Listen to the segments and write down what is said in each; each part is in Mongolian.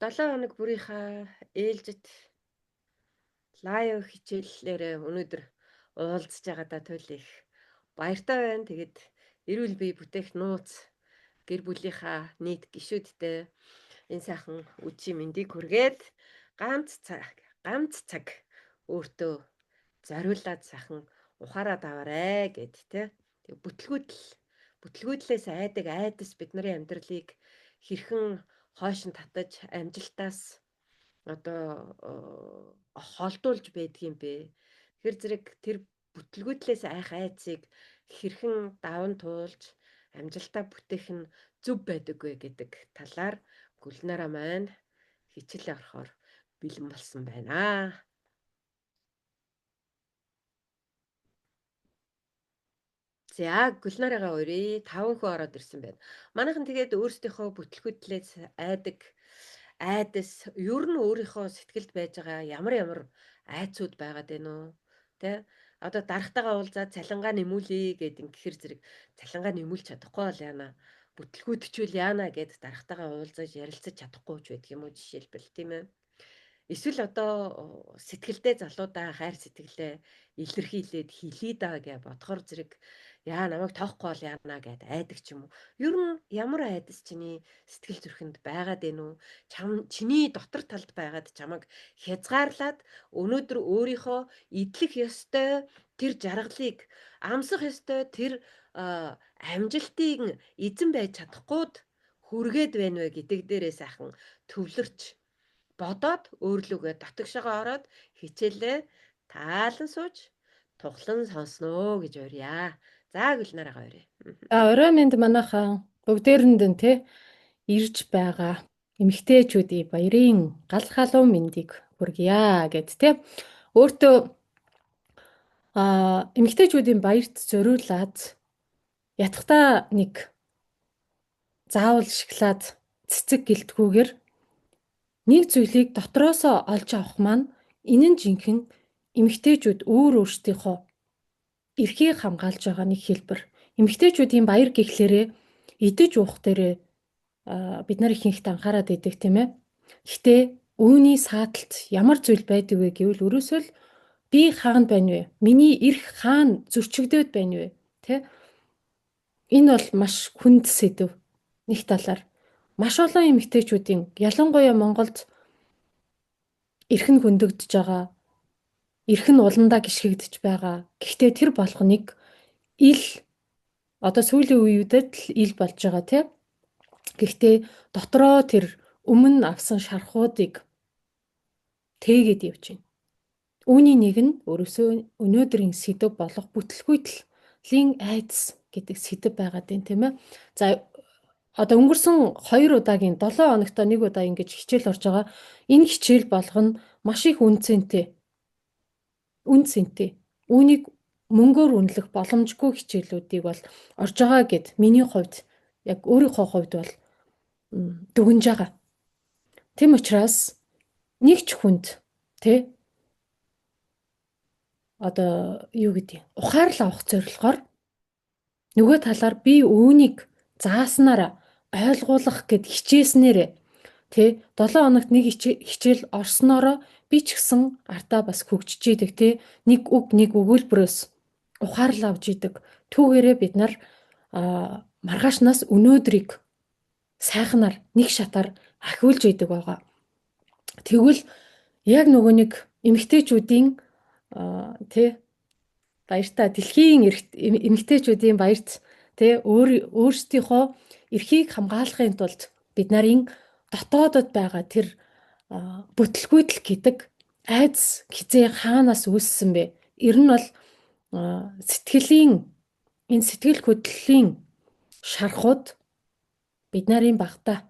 7 хоног бүрийнхаа ээлжит live хичээллээр өнөөдөр уулзж байгаадаа туйл их баяртай байна. Тэгээд эрүүл бие бүтээх нууц гэр бүлийнхаа нийт гишүүдтэй энэ сайхан үдшийн мэндийг хүргээд ганц цаг өөртөө зориулаад сайхан ухаарад аваарэ гэд тэ. Тэг бүтлгүүтлээс айдаг айдас бид нарын амьдралыг хэрхэн хойш нь татаж амжилтаас одоо холдуулж байдгийм бэ? Тэгэхээр зэрэг тэр бүтлгүүтлээс айх айцыг хэрхэн даван туулж амжилтаа бүтээх нь зөв байдаг вэ гэдэг талаар Гүлнараа маань хичээлээ орохоор бэлэн болсон байна. За Гүлнарагаа өрье. 5 хүн ороод ирсэн байна. Манайхан тэгээд өөрсдийнхөө бүтлгүүтлээс айдаг айдас ер нь өөрийнхөө сэтгэлд байж байгаа ямар ямар айцуд байгаад байна уу? Тэ? Одоо дарагтайгаа уулзаад цалингаа нэмүүлье гэд ингэхэр зэрэг цалингаа нэмүүлж чадахгүй бол яана. Бүтлгүүдчүүл яана гэд дарагтайгаа уулзаж ярилцаж чадахгүй ч байдаг юм уу жишээлбэл, тийм ээ. Эсвэл одоо сэтгэлдээ залуудаа хайр сэтгэлээ илэрхийлээд хэлий даа гэж бодохор зэрэг яа намайг тоохгүй бол яана гэд айдаг ч юм уу. Ер нь ямар айдас чиний сэтгэл зүрхэнд байгаад байна уу? Чиний дотор талд байгаад чамайг хязгаарлаад өнөөдөр өөрийнхөө идэх ёстой тэр жаргалыг, амсах ёстой тэр амжилтыг эзэн байж чадахгүйд хүргээд байна вэ гэдэг дээрээ сайхан төвлөрч бодоод өөрлөгөө дотгошоогоо ороод хичээлээ таалан сууж тухлан сонсноо гэж урья. За Гүлнарагаа урья. За орой минь манайхан бүгдээрэнд нь те ирж байгаа эмэгтэйчүүдийн баярын гал халуун мэндийг хүргье гэд те. Өөртөө эмэгтэйчүүдийн баярт зориулаад ятгахтаа нэг заавал шоколад цэцэг гэлтгүүгээр нэг зүйлийг дотроосоо олж авах маань энэ нь жинхэнэ эмэгтэйчүүд өөр өөрсдийнхөө эрхийг хамгаалж байгаа нэг хэлбэр. Эмэгтэйчүүдийн баяр гэхлээрээ идэж уух дээрээ бид нар ихэнхдээ анхаарад идэг, тийм ээ. Гэхдээ үүний сааталт ямар зүйл байдаг вэ гэвэл өрөөсөө л би хаана байна вэ? Миний эрх хаана зөрчигдөөд байна вэ? Тэ? Энэ бол маш хүнд сэдэв. Нэг талаар маш олон эмэгтэйчүүдийн ялангуяа Монголд эрх нь хөндөгдөж байгаа, эрх нь уландаа гიშгэгдэж байгаа. Гэхдээ тэр болгоныг ил одоо сүүлийн үеүүдэд л ил болж байгаа, тийм. Гэхдээ дотроо тэр өмнө авсан шархуудыг тээгээд явж байна. Үүний нэг нь өрөөсөө өнөөдрийн сэдэв болох бүтлгүүтлийн айдас гэдэг сэдэв байгаад байна, тийм ээ. За одоо өнгөрсөн 2 удаагийн 7 хоногт нэг удаа ингэж хичээл орж байгаа. Энэ хичээл болгоно маш их үн цэнтэй. Үн цэнтэй. Үүнийг мөнгөөр үнэлэх боломжгүй хичээлүүдийг бол орж байгаа гэд миний хувьд яг өөрийнхөө хувьд бол дүгнж байгаа. Тэм учраас нэг ч хүнд тэ одоо юу гэдэг ухаарлал авах зорилгоор нөгөө талаар би үүнийг зааснараа ойлгуулах гэд хичээснээрээ тэ 7 хоногт нэг хичээл орсноороо би ч гэсэн ардаа бас хөгжиж идэг, тэ нэг үг нэг өгүүлбэрөөс ухаарлал авч идэг. Түүгээрээ бид нар маргаашнаас өнөөдрийг сайхнаар нэг шатаар ахиулж идэг байгаа. Тэгвэл яг нөгөө нэг эмэгтэйчүүдийн тэ баяртай дэлхийн эмэгтэйчүүдийн баярт тэ өөрсдийнхөө эрхийг хамгаалахын тулд бид нарын дотоодод байгаа тэр бүтлгүүтэл гэдэг айдас хизээ хаанаас үүссэн бэ? Ер нь бол сэтгэлийн энэ сэтгэл хөдлөлийн шархууд бид нарын багтаа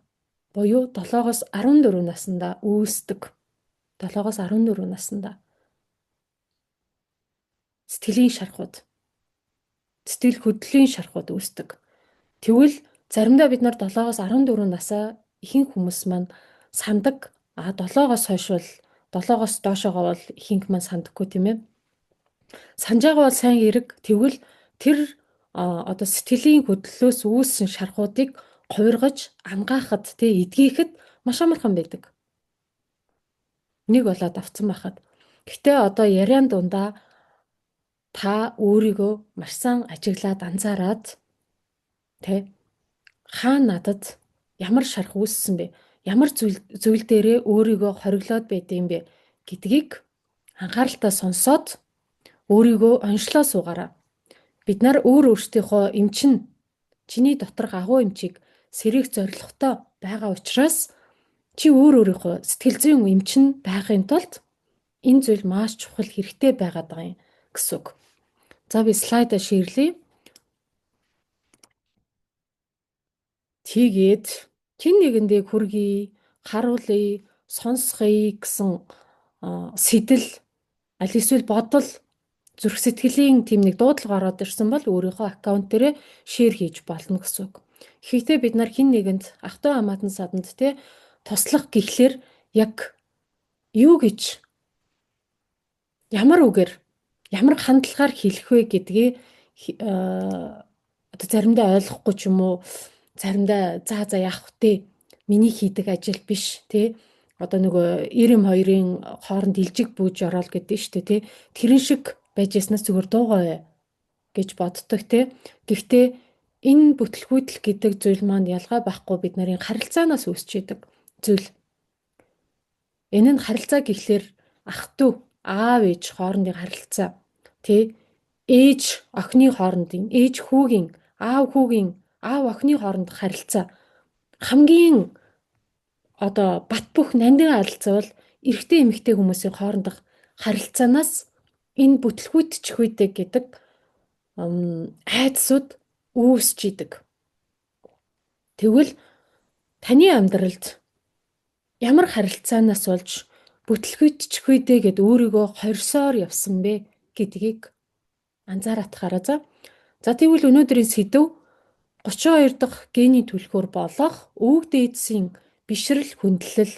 буюу 7-оос 14 наснда үүсдэг. 7-оос 14 наснда сэтгэлийн шархууд, сэтгэл хөдлөлийн шархууд үүсдэг. Тэгвэл заримдаа бид нар 7-оос 14 насаа ихэнх хүмүүс маань сандаг. А 7-оос хойш бол 7-оос доошоогоо бол ихэнх маань сандаггүй, тийм ээ. Санаж байгаа бол сайн хэрэг. Тэгвэл тэр одоо сэтгэлийн хөдлөлөөс үүссэн шархуудыг хувиргаж ангаахад, тий, эдгээхэд маш амархан байдаг. Нэг болоод авцсан байхад. Гэтэ одоо яриан дундаа та өөрийгөө маш сайн ажиглаад анзаараад тэ хаа надад ямар шарх үүссэн бэ? Ямар зүйл дээрээ өөрийгөө хориглоод байдсан бэ гэдгийг анхааралтай сонсоод өөрийгөө онцлоо суугаарай. Бид нар өөр өөрсдийнхөө эмчин, чиний доторх агуу эмчийг сэргээх зорилготой байгаа учраас чи өөр өөрийнхөө сэтгэл зүйн эмчин байхын тулд энэ зүйл маш чухал хэрэгтэй байгаад байгаа юм гэсэн үг. За би слайдаа ширлээ. Тэгээд хэн нэгэндээ хүргэе, харуулъя, сонсгоё гэсэн сэтэл аль эсвэл бодол зүрх сэтгэлийн тийм нэг дуудлага ороод ирсэн бол өөрийнхөө аккаунт дээрээ шеэр хийж болно гэсэн үг. Гэхдээ бид нар хэн нэгэнд ах トゥ хамаатан саданд те туслах гэхлээр яг юу гэж ямар үгээр ямар хандлагаар хэлэх вэ гэдгийг одоо заримдаа ойлгохгүй ч юм уу, заримдаа за за яах вэ? Миний хийдэг ажил биш тий. Одоо нөгөө 92-ын хооронд илжиг бүүж ороод гэдэг нь шүү дээ тий. Тэрэн шиг байж яснаас зүгээр дуугаа бай гэж боддог тий. Гэхдээ энэ бүтлгүүтэл гэдэг зүйл маань ялгаа байхгүй бид нарын харилцаанаас үүсч идэг зүйл. Энэ нь харилцаа гэхлээр ах トゥ аав ээж хоорондын харилцаа тий. Ээж охины хоорондын, ээж хүүгийн, аав хүүгийн, аав охины хоорондох харилцаа хамгийн одоо бат бөх нандин харилцаа бол эрэгтэй эмэгтэй хүмүүсийн хоорондох харилцаанаас энэ бүтлгүүтчих үедээ гэдэг айдсууд үүсч идэг. Тэгвэл таны амьдралд ямар харилцаанаас болж бүтлгүүтчих үедээ гэд өөрийгөө хорьсоор явсан бэ гэдгийг анзаарах хараа за. За тэгвэл өнөөдрийн сэдэв 32 дахь генийн түлхүүр болох өвөг дээдсийн бишрэл хүндлэл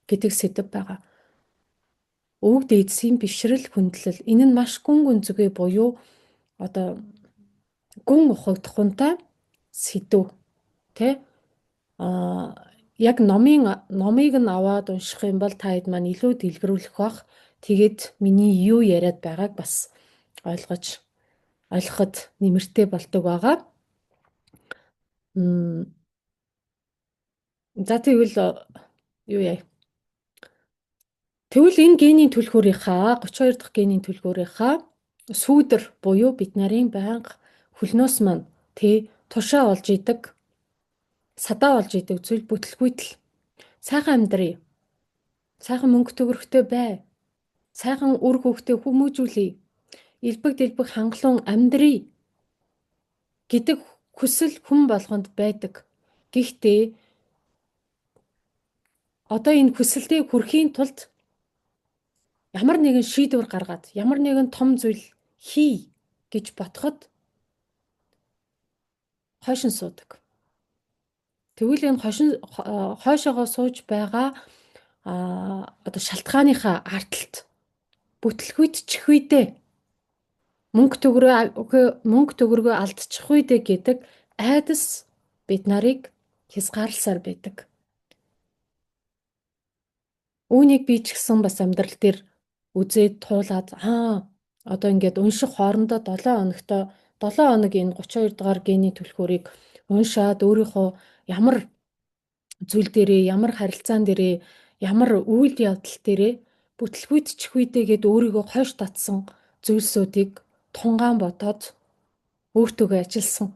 гэдэг сэдэв байгаа. Өвөг дээдсийн бишрэл хүндлэл. Энэ нь маш гүн гүнзгий буюу одоо гүн ухагдахуунтай сэдэв тэ. Яг номыг нь аваад унших юм бол та хэд маань илүү дэлгэрүүлэх бах. Тэгээд миний юу яриад байгааг бас ойлгоход нэмэртэй болдог байгаа. За тэгвэл юу яа? Тэгвэл энэ генийн түлхүүрийнхаа 32 дахь генийн түлхүүрийнхаа сүүдэр буюу бид нарын байнга хөлнөөс маань тэ тушаа болж идэг, садаа болж идэг зүйл бүтлгүүтэл сайхан амьдрий. Сайхан мөнгө төгрөгтэй бай. Сайхан үр хөвгтөө хүмүүжүүлье. Элбэг дэлбэг хангалуун амьдрий гэдэг хүсэл хүн болгонд байдаг. Гэхдээ одоо энэ хүсэлтэд хүрэхийн тулд ямар нэгэн шийдвэр гаргаад, ямар нэгэн том зүйл хий гэж бодоход хойшин суудаг. Тэгвэл энэ хойшоогоо сууж байгаа одоо шалтгааныхаа ардталт бүтлгүүтчих үедээ мөнгө төгрөгөө алдчих үедээ гэдэг айдас бид нарыг хязгаарласаар байдаг. Үүнийг би ч гэсэн бас амьдрал дээр үзээд туулаад одоо ингээд унших хоорондоо 7 хоногтой 7 хоног энэ 32 дугаар гений түлхүүрийг уншаад өөрийнхөө ямар зүйл дээрээ, ямар харилцаан дээрээ, ямар үйл явдал дээрээ бүтлгүүтчих үедээ гэд өөрийгөө хойш татсан зүйлсүүдийг тунгаан бодоод өөртөөгөө ажилласан.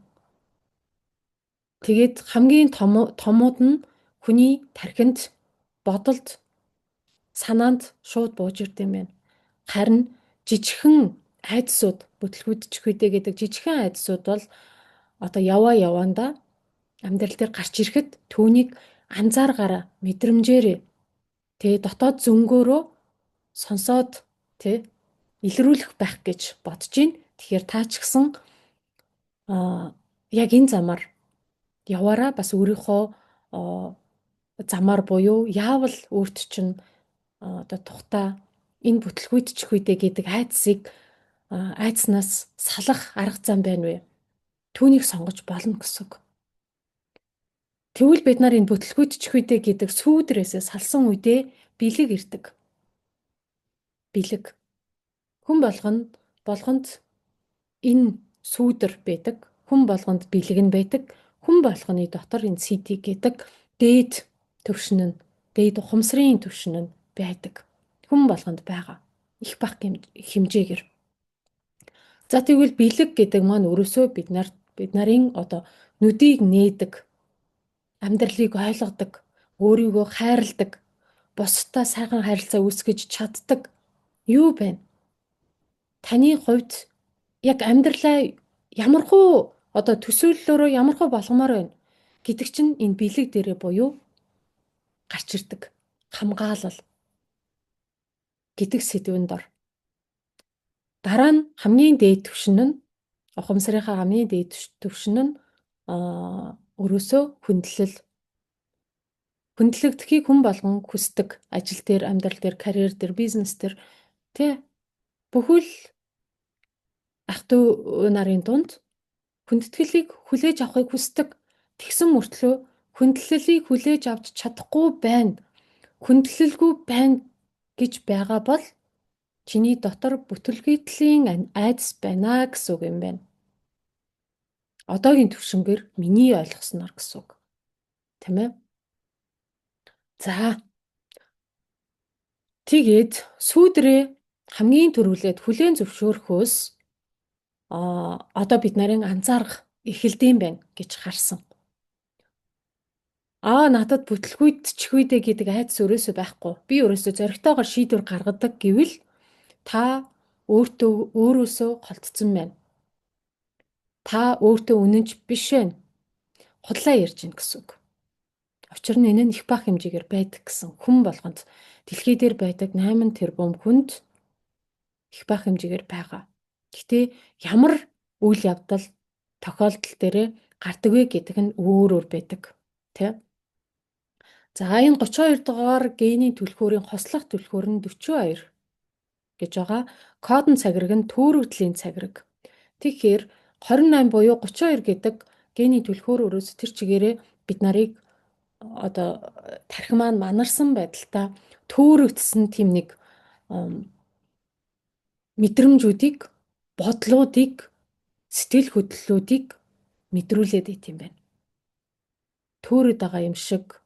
Тэгээд хамгийн томууд нь хүний тархинд, бодолд, санаанд шууд бууж ирд юм байна. Харин жижигхэн айдсууд, бүтлгүүдчих үедээ гэдэг жижигхэн айдсууд бол одоо яваа яваандаа амьдрал дээр гарч ирэхэд түүнийг анзааргаараа, мэдрэмжээрээ тэ дотоод зөнгөөрөө сонсоод тэ илрүүлэх байх гэж бодож байна. Тэгэхээр та ч гэсэн яг энэ замаар яваараа бас өөрийнхөө замаар буюу яавал өөрт чинь одоо тухтай энэ бүтлгүүтчих үедээ гэдэг айдсыг айдснаас салах арга зам байна вэ? Түүнийг сонгож болно гэсэн үг. Тэгвэл бид нар энэ бүтлгүүтчихвэдэ гэдэг сүүдрээсээ салсан үедээ бэлэг ирдэг. Бэлэг. Хүн болгонд энэ сүүдэр байдаг. Хүн болгонд бэлэг нь байдаг. Хүн болгоны дотор энэ CD гэдэг дээд төвшин нь, дээд ухамсарын төвшин нь байдаг. Хүн болгонд байгаа. Их бага хэмжээгээр. За тэгвэл бэлэг гэдэг маань өрөөсөө бид нарын одоо нүдийг нээдэг, амьдралыг ойлгодог, өөрийгөө хайрладаг, бусдаа сайхан харилцаа үүсгэж чаддаг юу байна? Таны хувьд яг амьдралаа ямархуу одоо төсөөллөөрөө ямархуу болгомоор байна гэдэг чинь энэ бэлэг дээрээ буюу гарч ирдэг хамгаалал гэдэг сэдвэнд ор. Дараа нь хамгийн дээд түвшин нь ухамсарынхаа хамгийн дээд түвшин нь өрөөсөө хүндлэл. Хүндлэгдэхийг хүн болгон хүсдэг. Ажил дээр, амьдрал дээр, карьер дээр, бизнес дээр тий бүхэл ах дүү нарын дунд хүндэтгэлийг хүлээж авахыг хүсдэг. Тэгсэн мөртлөө хүндлэлийг хүлээж авч чадахгүй байна. Хүндлэлгүй байна гэж байгаа бол чиний дотор бүтэлгүйтлийн айдас байна гэсэн үг юм байна. Одоогийн төвшөнгээр миний ойлгосноор гэсэн үг. Тийм ээ? За. Тэгээд сүүдрээ хамгийн түрүүлээд хүлээн зөвшөөрөхөөс одоо бид нарын анзаарах эхэлдэм байна гэж харсан. Надад бүтлгүүтчихвэдэ гэдэг айдас өрөөсөө байхгүй. Би өрөөсөө зоригтойгоор шийдвэр гаргадаг гэвэл та өөртөө өөрөөсөө холдсон байна. Та өөртөө үнэнч биш байна. Худлаа ярьж гин гэсэн үг. Учир нь энэ нь их бага хэмжээгээр байдаг гэсэн хүн болгонд дэлхий дээр байдаг 8 тэрбум хүнд их бага хэмжээгээр байгаа. Гэтэ ямар үйл явдал тохиолдол дээрээ гардаг вэ гэдэг нь өөр өөр байдаг. Тэ? За энэ 32 дугаар генийн түлхүүрийн хослох түлхүүр нь 42 гэж байгаа. Кодон цагираг нь төөрөгдлийн цагираг. Тэгэхээр 28 буюу 32 гэдэг генийн түлхүүр өрөөс тэр чигээрээ бид нарыг одоо тархи маань манарсан байдалтай төөрөгдсөн тийм нэг мэдрэмжүүдийг, бодлуудыг, сэтгэл хөдлөлүүдийг мэдрүүлээд байт юм байна. Төөрөд байгаа юм шиг,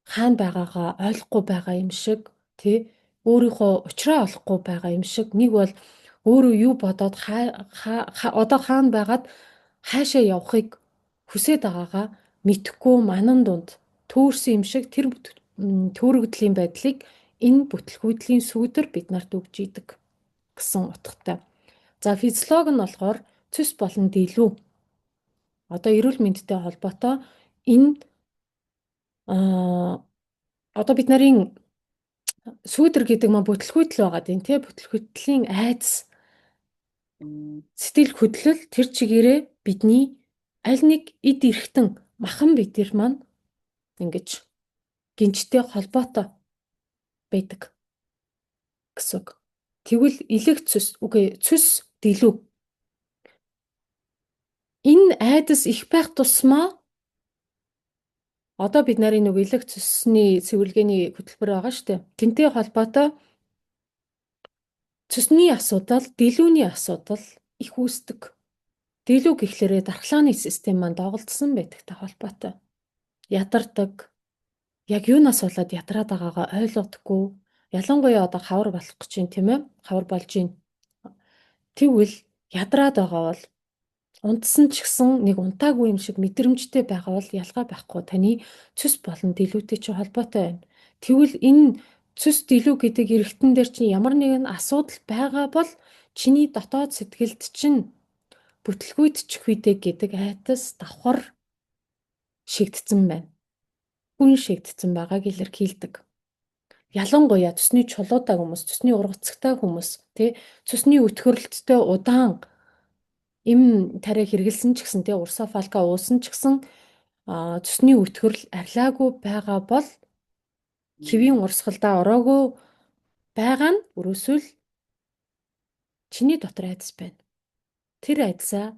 хаана байгаагаа ойлгохгүй байгаа юм шиг, тий өөрийнхөө учраа олохгүй байгаа юм шиг. Нэг бол өөрөө юу бодоод одоо хаана байгаад хаашаа явахыг хүсээд байгаагаа мэдэхгүй манан дунд төөрсөн юм шиг тэр төөрөгдлийн байдлыг энэ бүтлгүүдлийн сүүдэр бид нарт өгч идэг гэсэн утгатай. За физиолог нь болохоор цөс болон дэлүү. Одоо эрүүл мэндтэй холбоотой энэ одоо бид нарын сүүдэр гэдэг маань бүтлгүүтэл байгаа тийм тий бүтлгүүтлийн айдас сэтгэл хөдлөл тэр чигээрээ бидний аль нэг эд эрхтэн махан бид нар маань ингэж гинжтэй холбоотой байдаг гэсэн үг. Тэгвэл элэг цөс үгүй цөс дэлүү. Энэ айдас их байх тусмаа одоо бид нарын нэг элэг цөсний цэвэрлэгээний хөтөлбөр байгаа шүү дээ. Тэнтэй холбоотой цөсний асуудал, дэлүүний асуудал их үүсдэг. Дэлүү гэхлээрээ дархлааны систем маань доголдсон байдагтай холбоотой. Ядардаг. Яг юунаас болоод ядраад байгаагаа ойлгодоггүй. Ялангуяа одоо хавар болох гэж байна тийм ээ? Хавар болж байна. Тэгвэл ядраад байгаа бол унтсан ч гэсэн нэг унтаагүй юм шиг мэдрэмжтэй байгаа бол ялгаа байхгүй. Таны цөс болон дэлүүтэй чинь холбоотой байна. Тэгвэл энэ цөс дэлүү гэдэг эргэтэн дээр чинь ямар нэгэн асуудал байгаа бол чиний дотоод сэтгэлд чинь бүтлгүүтчихвэдэ гэдэг айдас давхар шигдсэн байна. Хүн шигдсэн байгааг илэрхийлдэг. Ялангуяа цөсний чулуутай хүмүүс, цөсний ургацагтай хүмүүс, тий цөсний өтгөрөлттэй удаан эм тариа хэрэгэлсэн ч гэсэн тий урсофалка уусан ч гэсэн цөсний өтгөрөл арилаагүй байгаа бол хэвийн урсгалдаа ороогүй байгаа нь өрөөсөл чиний дотор айдас байна. Тэр айдасаа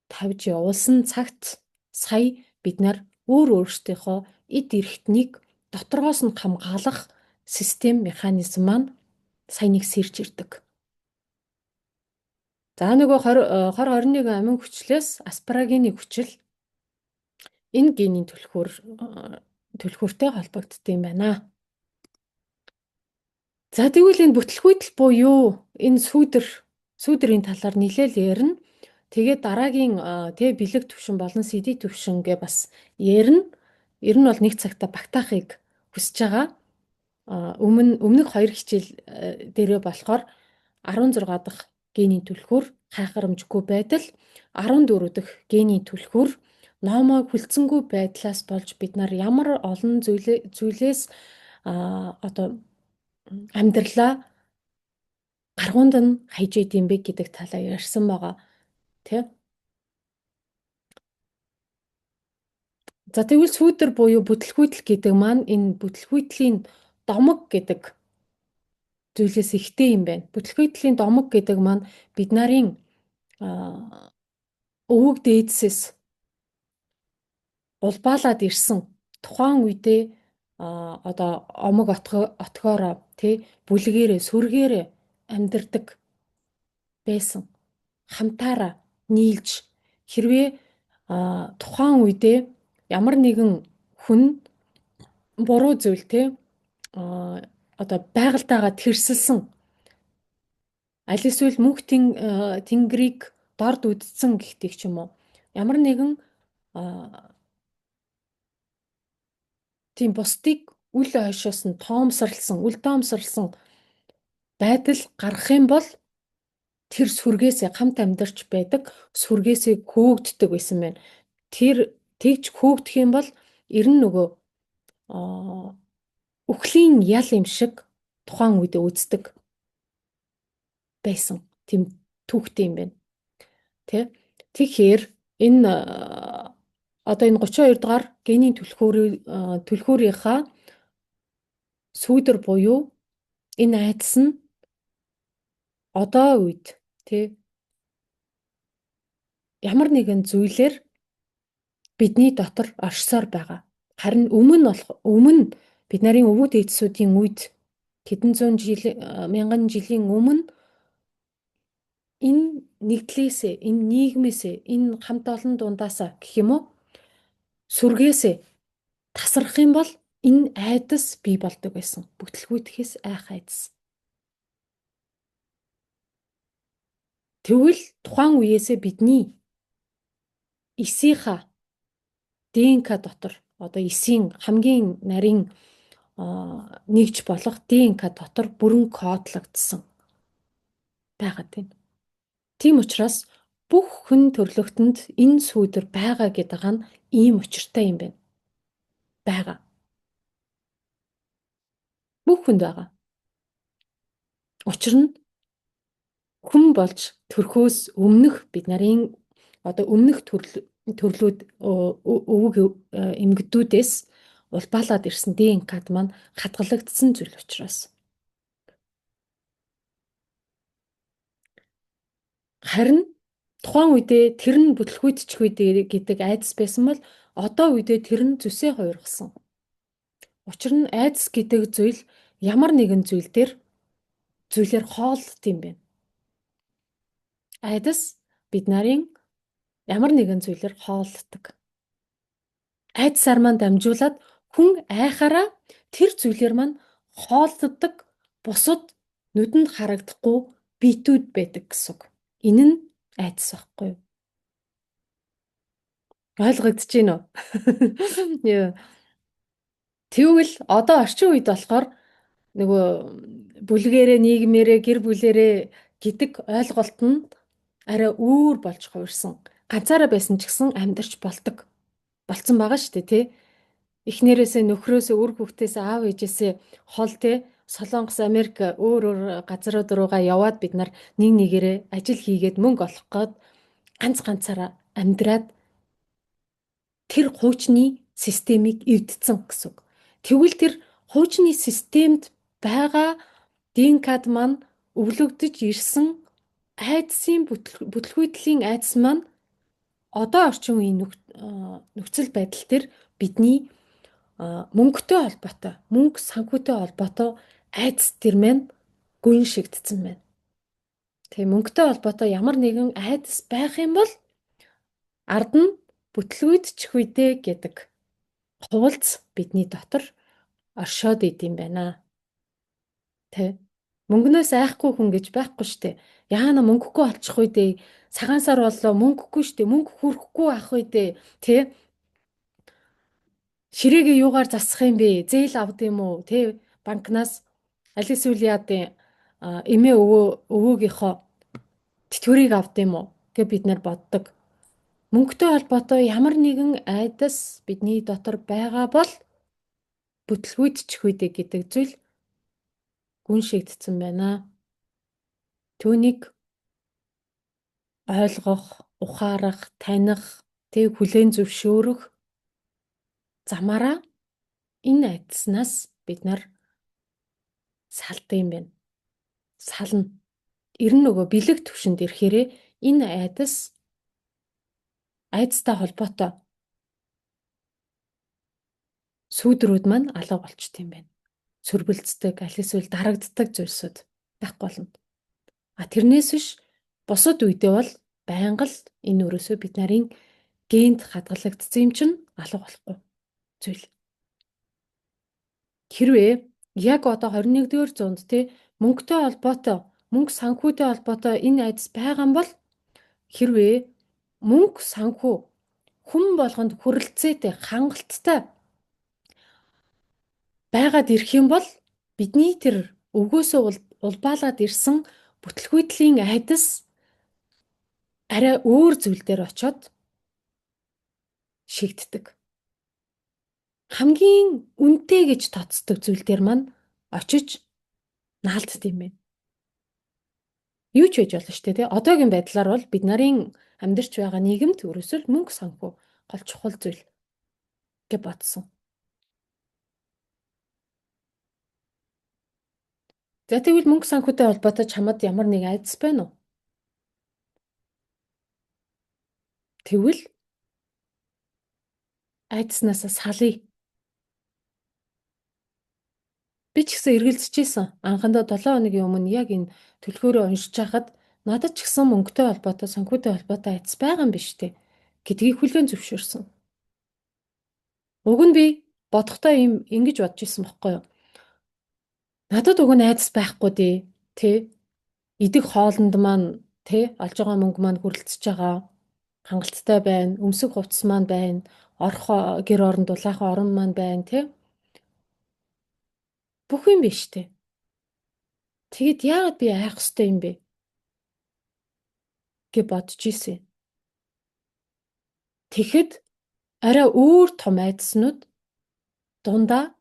тавьж явуулсан цагт сая бид нар өөрсдийнхөө эд эрхтнийг доторгоос нь хамгаалах систем механизм маань сайн нэг сэрж ирдэг. За нөгөө 20 20 21 амин хүчлээс аспарагины хүчил энэ генийн түлхүүртэй холбогддог юм байна. За тэгвэл энэ бүтлгүйтэл буюу энэ сүүдрийн талаар нэлээл ярина. Тэгээд дараагийн тэ бэлэг төвшин болон CD төвшин гэ бас ярина. Ер нь бол нэг цагта багтаахыг хүсэж байгаа. Өмнөх хоёр хичээл дээрээ болохоор 16 дахь генийн түлхүүр хайхарамжгүй байдал, 14 дахь генийн түлхүүр номоо хүлцэнгүй байдлаас болж бид нар ямар олон зүйлээс одоо амьдралаа гаргуунд нь хайж идэм бэ гэдэг талаар ярьсан байгаа. Тэ? За тэгвэл сүүдэр буюу бүтлгүүтэл гэдэг маань энэ бүтлгүүтлийн домог гэдэг зүйлээс ихтэй юм байна. Бүтлгүүтлийн домог гэдэг маань бид нарын өвөг дээдсээс улбаалаад ирсэн тухайн үедээ одоо омог отгоороо тий бүлгээрээ сүргээрээ амьдардаг байсан. Хамтаараа нийлж хэрвээ тухайн үедээ ямар нэгэн хүн буруу зүйл тий одоо байгальтайгаа тэрсэлсэн аль эсвэл мөнх тэнгэрийг дорд үдцсэн гихтийг ч юм уу ямар нэгэн тийм бусдыг үл ойшоос нь тоомсорлсон, үл тоомсорлсон байдал гарах юм бол тэр сүргээсээ хамт амьдарч байдаг сүргээсээ хөөгддөг байсан байна. Тэр тэгж хөөгдөх юм бол ер нь нөгөө үхлийн ял юм шиг тухайн үедээ үздэг байсан. Тийм түүхтэй юм байна. Тэ? Тэгэхээр энэ одоо энэ 32 дугаар генийн түлхүүрийнхаа сүүдэр буюу энэ айдас нь одоо үед тий ямар нэгэн зүйлээр бидний дотор оршсоор байгаа. Харин өмнө бид нарын өвөг дээдсүүдийн үед хэдэн зуун жил мянган жилийн өмнө энэ нэгдлээсээ, энэ нийгмээсээ, энэ хамт олон дундаасаа гэх юм уу сүргээсээ тасрах юм бол энэ айдас бий болдог байсан. Бүтлгүүтэхээс айх айдас. Тэгвэл тухайн үеэсээ бидний эсийнхаа ДНК дотор одоо эсийн хамгийн нарийн нэгж болох ДНК дотор бүрэн кодлогдсон байгаад байна. Тийм учраас бүх хүн төрлөختөнд энэ сүүдэр байгаа гэдэг нь ийм учиртай юм байна. Байгаа. Бүх хүнд байгаа. Учир нь хүн болж төрхөөс өмнөх бид нарын одоо өмнөх төрлүүд өвөг эмгэгдүүдээс улбаалаад ирсэн ДНК-д маань хадгалагдсан зүйл учраас. Харин тухайн үедээ тэр нь бүтлгүүтчихгүй гэдэг айдас байсан бол одоо үедээ тэр нь зүсээ хувиргасан. Учир нь айдас гэдэг зүйл ямар нэгэн зүйл дээр зүйлээр хооллот юм байна. Айдас бид нарын ямар нэгэн зүйлээр хооллодог. Айдсаар маань дамжуулаад хүн айхаараа тэр зүйлээр маань хооллодог бусад нүдэнд харагдахгүй биетүүд байдаг гэсэн үг. Энэ нь айдас байхгүй юу? Ойлгогдож байна уу? Тэгвэл одоо орчин үед болохоор нөгөө бүлгээрээ, нийгмээрээ, гэр бүлээрээ гэдэг ойлголт нь арай өөр болж хувирсан. Ганцаараа байсан ч гэсэн амьдарч болдог болцсон байгаа шүү дээ, тий? Эхнэрээсээ, нөхрөөсөө, үр хүүхдээсээ, аав ээжээсээ хол, тий? Солонгос, Америк өөр өөр газрууд руугаа яваад бид нар нэг нэгээрээ ажил хийгээд мөнгө олох гээд ганц ганцаараа амьдраад тэр хуучны системийг эвдсэн гэсэн үг. Тэгвэл тэр хуучны системд байгаа ДНК-д маань өвлөгдөж ирсэн айдсын бүтлгүүтлийн айдас маань одоо орчин үеийн нөхцөл байдал дээр Бидний мөнгөтэй холбоотой, мөнгө санхүүтэй холбоотой айдас төр маань гүн шигдсэн байна. Тэгээ мөнгөтэй холбоотой ямар нэгэн айдас байх юм бол ард нь бүтлгүйдчих үедээ гэдэг хуулц бидний дотор оршоод идэм байна. Тэ. Мөнгнөөс айхгүй хүн гэж байхгүй штэ. Яана мөнгөгүй олчих үү дээ. Цагаан сар боллоо мөнгөгүй штэ. Мөнгө хүрхгүй ах үү дээ. Тэ. Ширээгээ юугаар засах юм бэ? Зээл авд юм уу? Тэ. Банкнаас аль эсвэл яад эмээ өвөөгийнхөө тэтгэврийг авд юм уу гэж бид нар боддог. Мөнгөтэй холбоотой ямар нэгэн айдас бидний дотор байгаа бол бүтлгүйдчих үедээ гэдэг зүйл гүн шигдсэн байна. Түүнийг ойлгох, ухаарах, таних, тэг хүлээн зөвшөөрөх замаараа энэ айдаснаас бид нар салд юм байна. Сална. Ер нь нөгөө бэлэг төвшөнд ирэхээрээ энэ айдастай холбоотой сүүдрүүд маань алга болчт юм байна. Сөрбөлддөг, аль эсвэл дарагддаг зүйлсүүд байхгүй болно. А тэрнээс биш бусад үедээ бол байнга л энэ өрөөсөө бид нарын генд хадгалагдсан юм чинь алга болохгүй зүйл. Хэрвээ яг одоо 21-р зуунд те мөнгөтэй холбоотой, мөнгө санхүүтэй холбоотой энэ айдас байгаа юм бол хэрвээ мөнгө санхүү хүн болгонд хүрэлцээтэй, хангалттай байгаад ирэх юм бол бидний тэр өвгөөсөө улбаалаад ирсэн бүтлгүйдлийн айдас арай өөр зүйл дээр очиод шигддэг. Хамгийн үнэтэй гэж тооцдог зүйл дээр маань очиж наалдд юм байна. Юу ч байж болно шүү дээ, тий? Одоогийн байдлаар бол бид нарын амьдарч байгаа нийгэмд ерөөсөө л мөнгө санхүү гол чухал зүйл гэж бодсон. За тэгвэл мөнгө санхүүтэй холбоотой чамд ямар нэг айдас байна уу? Тэгвэл айдаснаасаа салъя. Би ч гэсэн эргэлзэжсэн. Анхандаа 7 хоногийн өмнө яг энэ төлхөөрөө уншиж байхад надад ч гэсэн мөнгөтэй холбоотой, санхүүтэй холбоотой айдас байгаа юм биш үү гэдгийг хүлээн зөвшөөрсөн. Уг нь би бодохдоо ийм ингэж бодож исэн бохгүй юу? Надад уг нь айдас байхгүй дээ, тэ? Идэх хоолнд маань, тэ, олж байгаа мөнгө маань хүрэлцэж байгаа. Хангалттай байна, өмсөх хувцас маань байна, орох гэр оронд дулаахан орон маань байна, тэ? Бүх юм биш үү? Тэгэд яагаад би айх ёстой юм бэ? Гэж бодож исэн. Тэгэхэд арай өөр том айдаснууд дундаа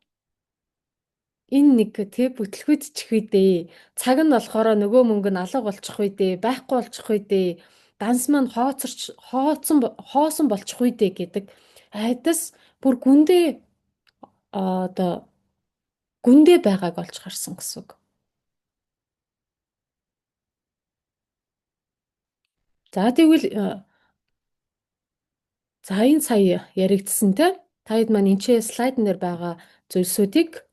энэ нэг тэ бүтлгүйдчих үедээ цаг нь болохоор нөгөө мөнгө нь алга болчих үедээ байхгүй болчих үедээ данс маань хооцорч хооцсон хоосон болчих үедээ гэдэг айдас бүр гүндээ одоо гүндээ байгааг олж харсан гэсэн үг. За тэгвэл за энэ сая яригдсан те та хэд маань энэ ч слайдн дээр байгаа зүйлсүүдийг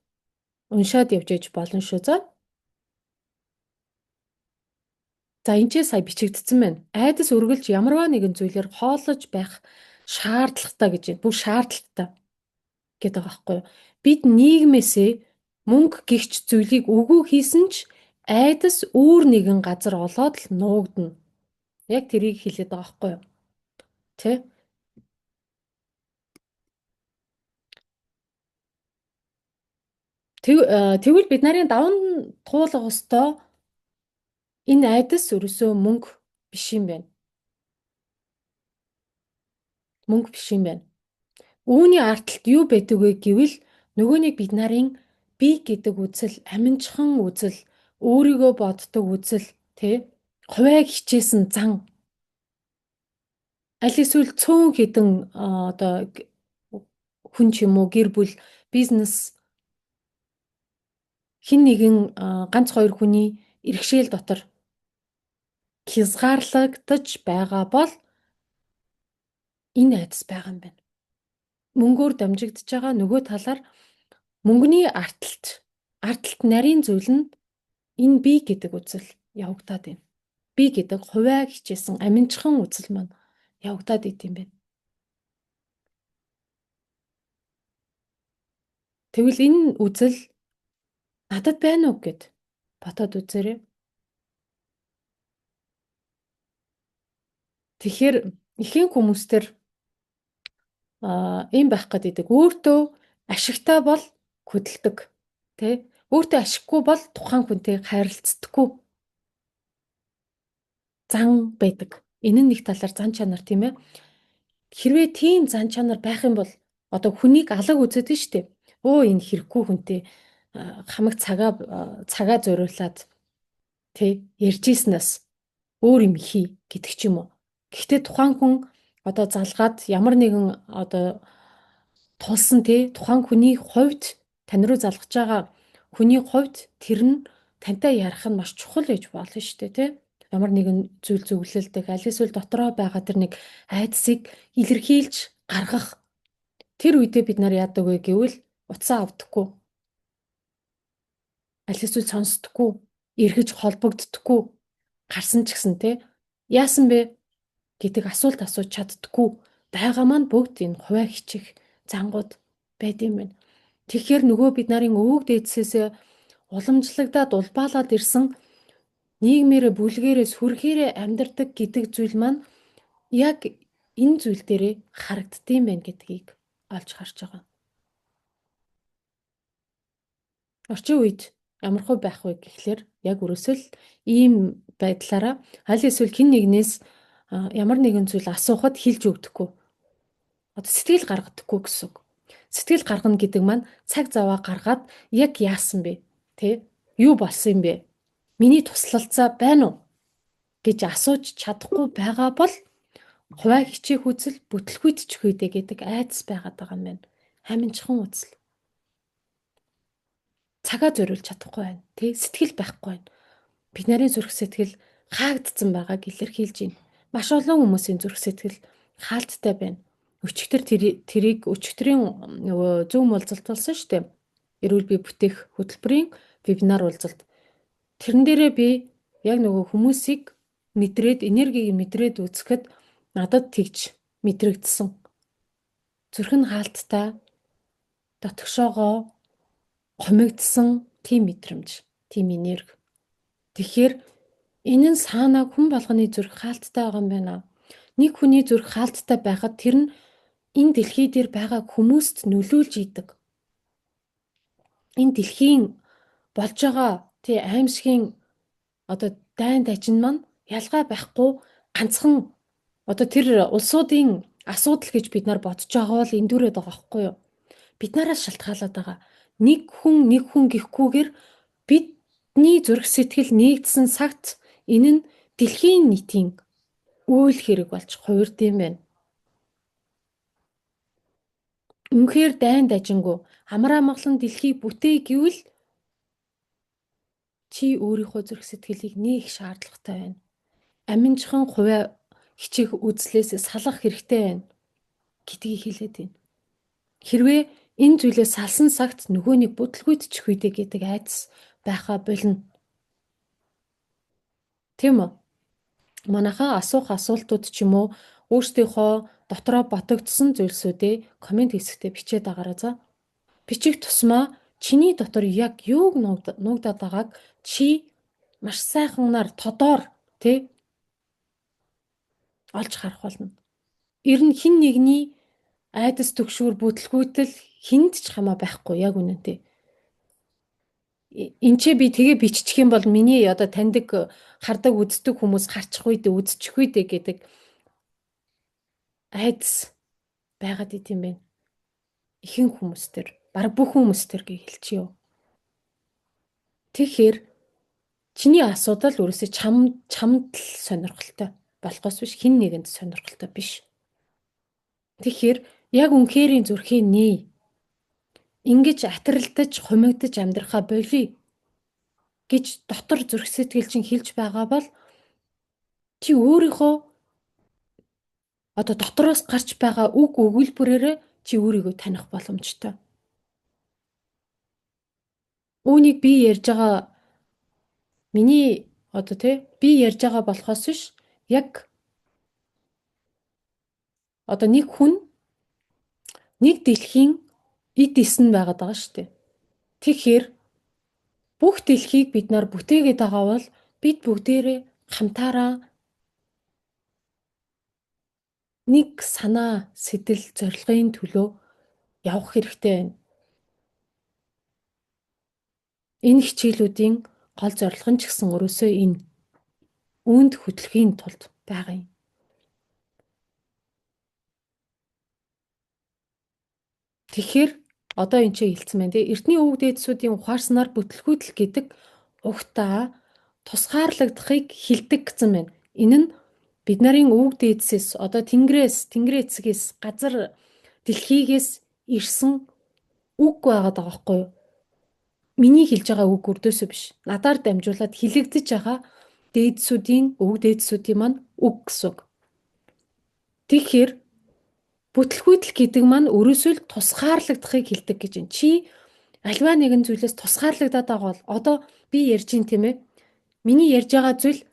уншаад явж ээж болно шүү за. За энэ ч сая бичигдсэн байна. Айдас үргэлж ямарваа нэгэн зүйлээр хооллож байх шаардлагатай гэж байна. Бүр шаардлагатай гэдэг байгаа байхгүй юу? Бид нийгмээсээ мөнгө гихч зүйлийг үгүй хийсэн ч айдас өөр нэгэн газар олоод л нуугдана. Яг тэрийг хэлээд байгаа байхгүй юу? Тэ? Тэгвэл бид нарын даван туулах ёстой энэ айдас ерөөсөө мөнгө биш юм байна. Мөнгө биш юм байна. Үүний ард талд юу байдаг вэ гэвэл нөгөөнийг бид нарын би гэдэг үзэл, аминчхан үзэл, өөрийгөө боддог үзэл, тэ? Хувиаг хичээсэн зан. Аль эсвэл цөөн хэдэн одоо хүн ч юм уу гэр бүл, бизнес хин нэгэн ганц хоёр хүний иргэшээл дотор хязгаарлагдаж байгаа бол энэ айдас байгаа юм байна. Мөнгөөр дамжигдж байгаа, нөгөө талаар мөнгөний артлт нарийн зүйл нь энэ би гэдэг үзэл явагдаад байна. Би гэдэг хувиа хичээсэн аминчхан үзэл маань явагдаад идэм байна. Тэгвэл энэ үзэл надад байна уу гэд бодоод үзээрэй. Тэгэхээр ихэнх хүмүүстэр ийм байх гэдэг. Өөртөө ашигтай бол хөдөлдөг, тэ? Өөртөө ашиггүй бол тухайн хүнтэй харилцдаггүй зан байдаг. Энэ нь нэг талаар зан чанар, тийм ээ. Хэрвээ тийм зан чанар байх юм бол одоо хүнийг алаг үзээд нь штэ. Өө, энэ хэрэггүй хүнтэй хамаг цагаа зориулаад тэ ярьж ийснээс өөр юм хий гэдэг ч юм уу. Гэхдээ тухайн хүн одоо залгаад ямар нэгэн одоо тулсан тэ тухайн хүний хувьд тань руу залгаж байгаа хүний хувьд тэр нь тантай ярих нь маш чухал гэж болно шүү дээ, тэ. Ямар нэгэн зүйл зөвлөлдөг, аль эсвэл дотроо байгаа тэр нэг айдсыг илэрхийлж гаргах тэр үедээ бид нар яадаг вэ гэвэл утсаа авдаггүй. Аль эсвэл сонсдоггүй, эргэж холбогддоггүй, гарсан ч гэсэн тэ яасан бэ гэдэг асуулт асууж чаддаггүй байгаа маань бүгд энэ хувиа хичих зангууд байд юм байна. Тэгэхээр нөгөө бид нарын өвөг дээдсээсээ уламжлагдаад улбаалаад ирсэн нийгмээрээ бүлгээрээ сүрхээрээ амьдардаг гэдэг зүйл маань яг энэ зүйл дээрээ харагддсан байна гэдгийг олж харж байгаа. Орчин үед ямархуу байх вэ гэхлээр яг өрөөсөл ийм байдлаараа аль эсвэл хэн нэгнээс ямар нэгэн зүйл асуухад хэлж өгдөхгүй. Одоо сэтгэл гаргадаггүй гэсэн үг. Сэтгэл гаргана гэдэг маань цаг заваа гаргаад яг яасан бэ? Тэ? Юу болсон юм бэ? Миний туслалцаа байна уу? гэж асууж чадахгүй байгаа бол хувиа хичээх үзэл бүтлгүйдчих үедээ гэдэг айдас байгаад байгаа юм байна. Аминчхан үзэл. Цагаа зориулж чадахгүй байна. Тэ? Сэтгэл байхгүй байна. Бид нарын зүрх сэтгэл хаагдсан байгааг илэрхийлж байна. Маш олон хүмүүсийн зүрх сэтгэл хаалттай байна. Өчигдөр тэрийг өчигдрийн нөгөө Zoom уулзалт болсон шүү дээ. Эрүүл бие бүтээх хөтөлбөрийн вебинар уулзалт. Тэрэн дээрээ би яг нөгөө хүмүүсийг мэдрээд, энергийг мэдрээд үзэхэд надад тэгж мэдрэгдсэн. Зүрх нь хаалттай, дотгошоогоо хумигдсан тийм мэдрэмж, тийм энерги. Тэгэхээр энэ нь саанаа хүн болгоны зүрх хаалттай байгаа юм байна. Нэг хүний зүрх хаалттай байхад тэр нь энэ дэлхий дээр байгаа хүмүүст нөлөөлж идэг. Энэ дэлхийн болж байгаа тий аимшигын одоо дайн дажин маань ялгаа байхгүй ганцхан одоо тэр улсуудын асуудал гэж бид нар бодож байгаа бол эндүрээд байгаа байхгүй юу? Бид нараас шалтгаалаад байгаа. Нэг хүн нэг хүн гэхгүйгээр бидний зүрх сэтгэл нэгдсэн цагт энэ нь дэлхийн нийтийн үйл хэрэг болж хувирд юм байна. Үнэхээр дайн дажингүй амар амгалан дэлхийг бүтээе гэвэл чи өөрийнхөө зүрх сэтгэлийг нээх шаардлагатай байна. Аминчхан хувиа хичээх үзлээс салах хэрэгтэй байна гэдгийг хэлээд байна. Хэрвээ энэ зүйлээс салсан цагт нөгөөнийг бүтлгүйдчих үедээ гэдэг айдас байхаа болно. Тийм үү? Манайхаа асуух асуултууд ч юм уу өөрсдийнхөө дотроо ботогдсон зүйлсүүдээ комент хэсэгтээ бичээд агаараа за. Бичих тусмаа чиний дотор яг юуг нуугдаад байгааг чи маш сайханаар тодоор тий олж харах болно. Ер нь хин нэгний айдас түгшүүр бүтлгүүтэл хүнд ч хамаа байхгүй яг үнэнтэй. Энд чи би тэгээ биччих юм бол миний одоо таньдаг хардаг үздэг хүмүүс харчих үедээ үзчих үедээ гэдэг айдас байгаад идэм байх. Ихэнх хүмүүс төр, бараг бүх хүмүүс төр гэж хэлчихье. Тэгэхээр чиний асуудал өөрөөсөө чамд л сонирхолтой болохоос биш хэн нэгэнд сонирхолтой биш. Тэгэхээр яг үнэхэрийн зүрхээ нээ. Ингэж атиралдаж, хумигдаж амьдрахаа болиё гэж дотор зүрх сэтгэл чинь хэлж байгаа бол чи өөрийнхөө одоо дотроос гарч байгаа үг өгүүлбэрээрээ чи өөрийгөө таних боломжтой. Үүнийг би ярьж байгаа миний одоо тий би ярьж байгаа болохоос биш яг одоо нэг хүн нэг дэлхийн эд эс нь байгаад байгаа шүү дээ. Тэгэхээр бүх дэлхийг бид нар бүтээгээд байгаа бол бид бүгдээрээ хамтаараа нэг санаа, сэтэл, зорилгын төлөө явах хэрэгтэй байна. Энэ хичээлүүдийн гол зорилго нь ч гэсэн өрөөсөө энэ үүнд хөтлөхийн тулд байгаа юм. Тэгэхээр одоо энэ чинь хэлсэн байна тий. Эртний өвөг дээдсүүдийн ухаарснаар бүтлгүүтэл гэдэг угтаа тусгаарлагдахыг хилдэг гэсэн байна. Энэ нь бид нарын өвөг дээдсээс одоо тэнгэрээс, тэнгэрээ эцгээс, газар дэлхийгээс ирсэн үг байгаад байгаа байхгүй юу? Миний хэлж байгаа үг өрдөөсөө биш. Надаар дамжуулаад хэлэгдэж байгаа дээдсүүдийн өвөг дээдсүүдийн маань үг гэсэн үг. Тэгэхээр бүтлгүүтэл гэдэг маань өрөөсөө л тусгаарлагдахыг хэлдэг гэж байна. Чи альва нэгэн зүйлээс тусгаарлагдаад байгаа бол одоо би ярьж юм тийм ээ. Миний ярьж байгаа зүйл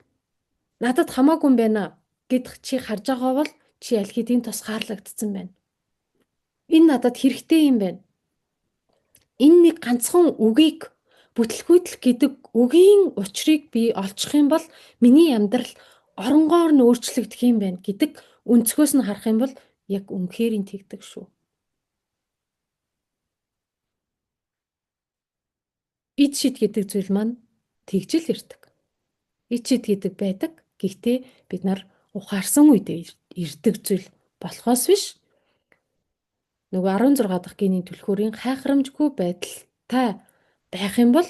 надад хамаагүй юм байна гэдг чи харж байгаа бол чи аль хэдийн тусгаарлагдсан байна. Энэ надад хэрэгтэй юм байна. Энэ нэг ганцхан үгийг бүтлгүүтэл гэдэг үгийн учрыг би олчих юм бол миний амьдрал оронгоор нь өөрчлөгдөх юм байна гэдэг өнцгөөс нь харах юм бол яг үнэхээр нь тэгдэг шүү. Ид шид гэдэг зүйл маань тэгжил ирдэг. Ид шид гэдэг байдаг. Гэхдээ бид нар ухаарсан үедээ ирдэг зүйл болохоос биш. Нөгөө 16 дахь генийн түлхүүрийн хайхрамжгүй байдалтай байх юм бол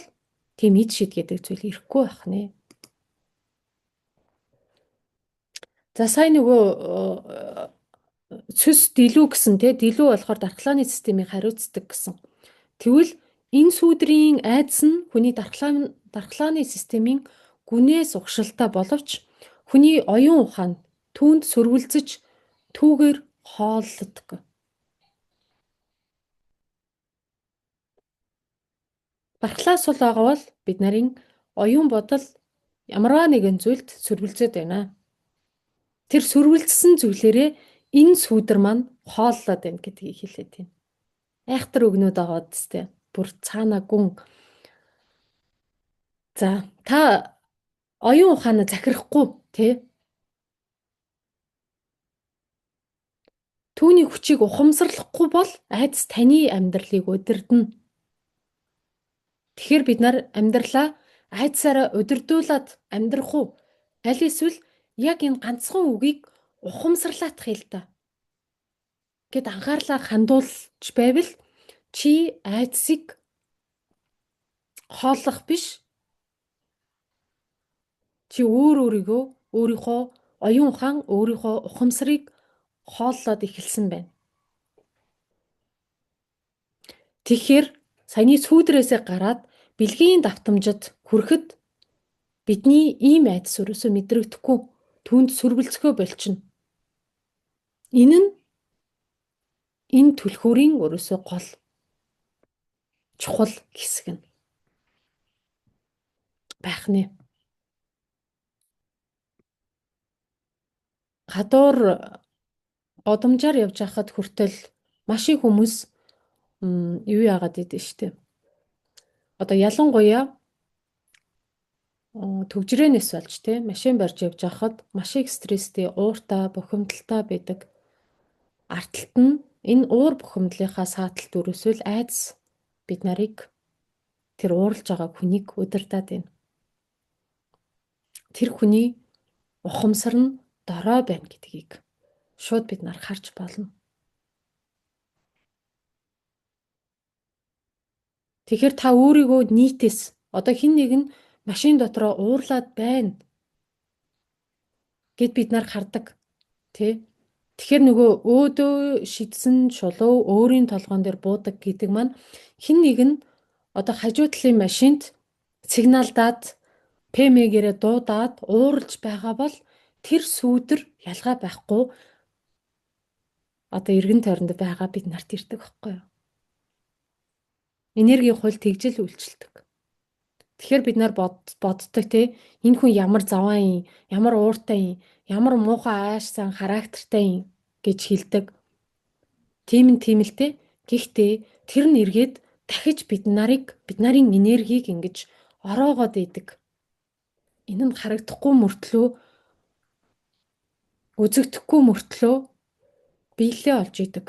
тийм ид шид гэдэг зүйл ирэхгүй байх нэ. За сая нөгөө цөс дэлүү гэсэн те дэлүү болохоор дархлааны системийг хариуцдаг гэсэн. Тэгвэл энэ сүүдрийн айдас нь хүний дархлааны системийн гүнээс угшилтай боловч хүний оюун ухаан түүнд сөрвөлзөж түүгээр хооллодог. Дархлаа сул байгаа бол бид нарын оюун бодол ямарваа нэгэн зүйлд сөрвөлзөд байна. Тэр сөрвөлзсөн зүйлээрээ энэ сүүдэр маань хооллоод байна гэдгийг хэлээд байна. Айхтар өгнөд байгаа үстэй. Бүр цаана гүн. За та оюун ухаанаа захирахгүй тий? Түүний хүчийг ухамсарлахгүй бол айдас таны амьдралыг удирдана. Тэгэхээр бид нар амьдралаа айдсаараа удирдуулаад амьдрах уу? Аль эсвэл яг энэ ганцхан үгийг ухамсарлаатах юм л та. Гэт анхаарлаа хандуулж байвал чи айдсыг хооллох биш. Чи өөрийгөө өөрийнхөө оюун ухаан өөрийнхөө ухамсарыг хооллоод эхэлсэн байна. Тэгэхээр саяны сүүдрээсээ гараад бэлгийн давтамжид хүрэхэд бидний ийм айдас өрөөсөө мэдрэгдэхгүй түүнд сөрвөлцгөө болчихно. Энэ нь энэ түлхүүрийн өрөөсөө гол чухал хэсэг нь байх нэ. Гадуур годамжаар явж байхад хүртэл маш их хүмүүс юу яагаад идэв штэ. Одоо ялангуяа төгжрөөнөөс болж те машин барьж явж байхад маш их стресстэй, ууртай, бухимдалтай байдаг. Ард талд нь энэ уур бухимдлынхаа сааталт өрөөсөө л айдас бид нарыг тэр ууралж байгаа хүнийг удирдах байна. Тэр хүний ухамсар нь дорой байна гэдгийг шууд бид нар харж болно. Тэгэхээр та өөрийгөө нийтээс одоо хэн нэг нь машин дотроо уурлаад байна гэд бид нар хардаг тий. Тэгэхээр нөгөө өөдөө шидсэн шулуу өөрийн толгоон дээр буудаг гэдэг маань хэн нэг нь одоо хажуу талын машинд сигналдаад ПМ-гээрээ дуудаад ууралж байгаа бол тэр сүүдэр ялгаа байхгүй Одоо эргэн тойронд байгаа бид нарт ирдэг байхгүй юу? Энергийн хууль тэгжил үйлчилдэг. Тэгэхээр бид нар боддог те, энэ хүн ямар заваа юм, ямар ууртай юм, ямар муухай аашсан характертай юм гэж хэлдэг. Тийм нь тийм л те. Гэхдээ тэр нь эргээд дахиж бид нарыг, бид нарын энергийг ингэж ороогоод идэг. Энэ нь харагдахгүй мөртлөө, үзэгдэхгүй мөртлөө биелэлээ олж идэг.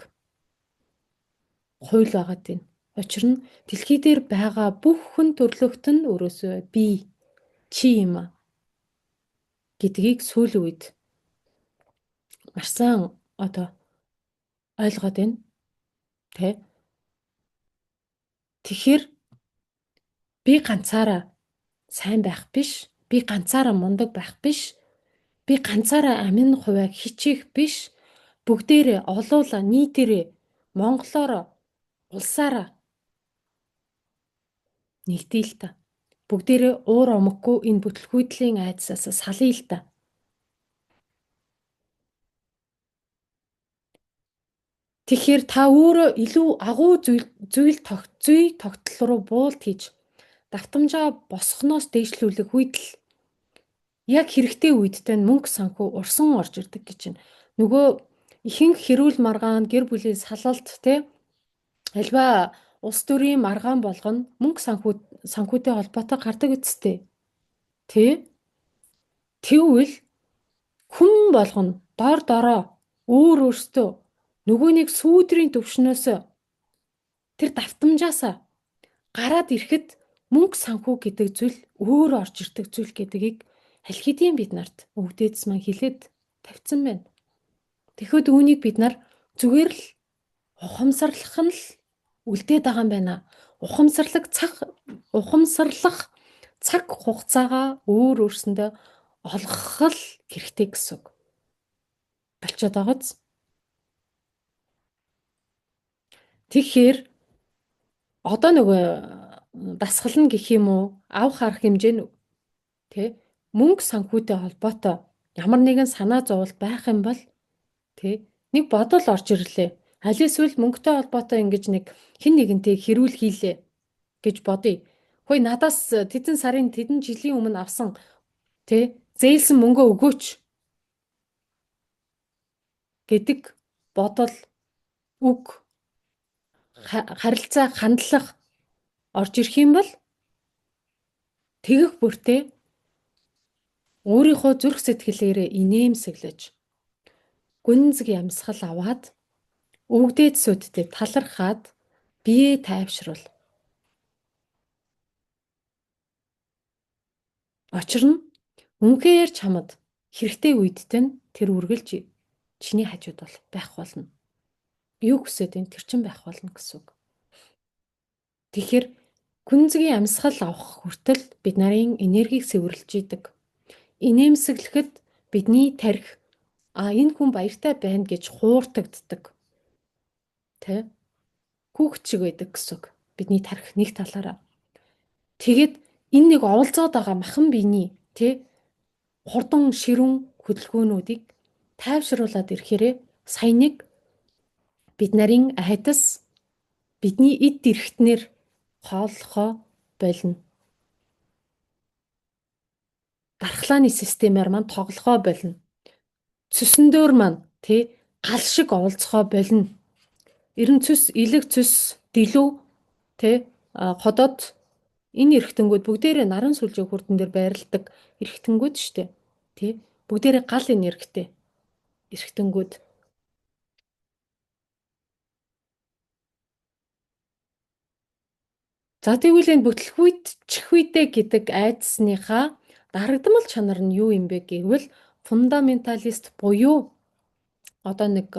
Хууль байгаа тийм. Учир нь дэлхий дээр байгаа бүх хүн төрлөخت нь өөрөөсөө би, чи юм а гэдгийг сүүлийн үед маш сайн одоо ойлгоод байна. Тэ? Тэгэхээр би ганцаараа сайн байх биш, би ганцаараа мундаг байх биш, би ганцаараа амин хувиа хичээх биш, бүгдээрээ олуула нийтээрээ монголоор улсаараа нэгдээ л та. Бүгдээрээ уур омоггүй энэ бүтлгүүдлийн айдсаас салъя л та. Тэгэхээр та өөрөө илүү агуу зүйл зүй тогтол руу буулт хийж давтамжаа босгоноос дээшлүүлэх үед л яг хэрэгтэй үедтэй нь мөнгө санхүү урсан орж ирдэг гэж байна. Нөгөө ихэнх хэрүүл маргаан, гэр бүлийн салалт те, альва улс төрийн маргаан болгоно мөнгө санхүүтэй холбоотой гардаг үсттэй. Тэ? Тэгвэл хүн болгоно дор дороо өөр өөртөө нөгөөнийг сүүдрийн төвшнөөс тэр давтамжаасаа гараад ирэхэд мөнгө санхүү гэдэг зүйл өөр орж ирдэг зүйл гэдгийг аль хэдийн бид нарт өвдөдс маань хэлээд тавьсан байна. Тэгэхэд үүнийг бид нар зүгээр л ухамсарлах нь л үлдээд байгаа юм байна. Ухамсарлах цаг хугацаагаа өөр өөрсөндөө олгох л хэрэгтэй гэсэн үг. Болчоод байгааз. Тэгэхээр одоо нөгөө дасгал нь гэх юм уу, авах арга хэмжээ нь тэ, мөнгө санхүүтэй холбоотой ямар нэгэн санаа зовлт байх юм бол тэ, нэг бодол орж ирлээ. Аль эсвэл мөнгөтэй холбоотой ингэж нэг хэн нэгэнтэй хэрүүл хийлээ гэж бодъё. Хөөе, надаас тэдэн сарын тэдэн жилийн өмнө авсан тэ, зээлсэн мөнгөө өгөөч гэдэг бодол, үг, харилцаа, хандлага орж ирэх юм бол тэгэх бүртээ өөрийнхөө зүрх сэтгэлээрээ инээмсэглэж гүнзгий амьсгал аваад өвгдээд сүдтэй талархаад биеэ тайвшруул. Учир нь үнэхээр чамд хэрэгтэй үедтэй нь тэр үргэлж чиний хажууд бол байх болно. Юу хүсээд энэ тэр чин байх болно гэсэн үг. Тэгэхээр гүнзгий амьсгал авах хүртэл бид нарын энергийг сэвэрлж идэг. Инээмсэглэхэд бидний тархи энэ хүн баяртай байна гэж хууртагддаг. Тэ? Хүүхэд шиг байдаг гэсэн үг. Бидний тархи нэг талаараа. Тэгээд энэ нэг оволцоод байгаа махан биений тэ, хурдан ширүүн хөдөлгөөнүүдийг тайвшруулад ирэхээрээ сая нэг бид нарын айдас бидний эд эрхтнэр хооллохоо болно. Дархлааны системээр маань тоглохоо болно. Цөсөн дөөр маань тий гал шиг оволцохоо болно. Эрен цөс, илэг цөс, дэлүү тий ходоод энэ эрхтэнгүүд бүгдээрээ наран сүлжээ хүрдэн дээр байрладаг эрхтэнгүүд штэ. Тий бүгдээрээ гал энергитэй эрхтэнгүүд. За тэгвэл энэ бүтлгүүтчихвүйдэ гэдэг айдасныхаа дарагдмал чанар нь юу юм бэ гэвэл фундаменталист буюу одоо нэг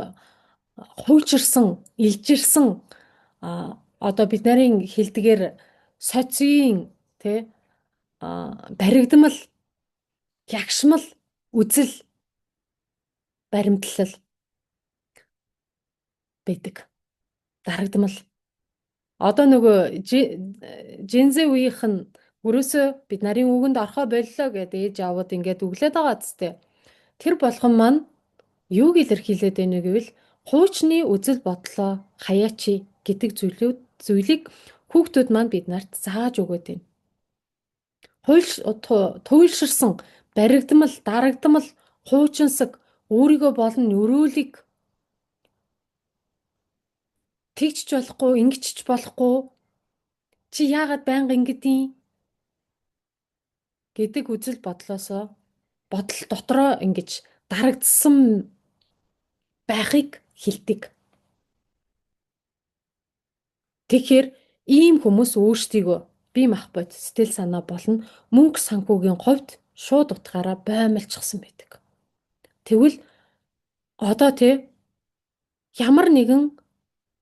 хуульчирсан, илжирсэн одоо бид нарын хэлдгээр социйн тий баригдмал, ягшмал, үзэл баримтлал байдаг. Дарагдмал. Одоо нөгөө Жинзэ үеийнх нь өрөөсөө бид нарын үгэнд орхоо боллоо гэдээ ээж аавууд ингээд өглөөд байгаа зү. Тэр болгон маань юуг илэрхийлээд байна вэ гэвэл Хуучны үзэл бодлоо хаяачи гэдэг зүйлийг хүүхдүүд маань бид нарт зааж өгөөд байна. Туйлширсан баригдмал, дарагдмал, хуучинсаг өөрийгөө болон өрөөлийг тэгчж болохгүй, ингэчж болохгүй, чи яагаад байнга ингэдیں гэдэг үзэл бодлоосоо бодол дотроо ингэж дарагдсан байхыг хэлдэг. Тэгэхээр ийм хүмүүс өөрсдийгөө бие махбод, сэтгэл санаа болон мөнгө санхүүгийн хувьд шууд утгаараа баймалчихсан байдаг. Тэгвэл одоо тий ямар нэгэн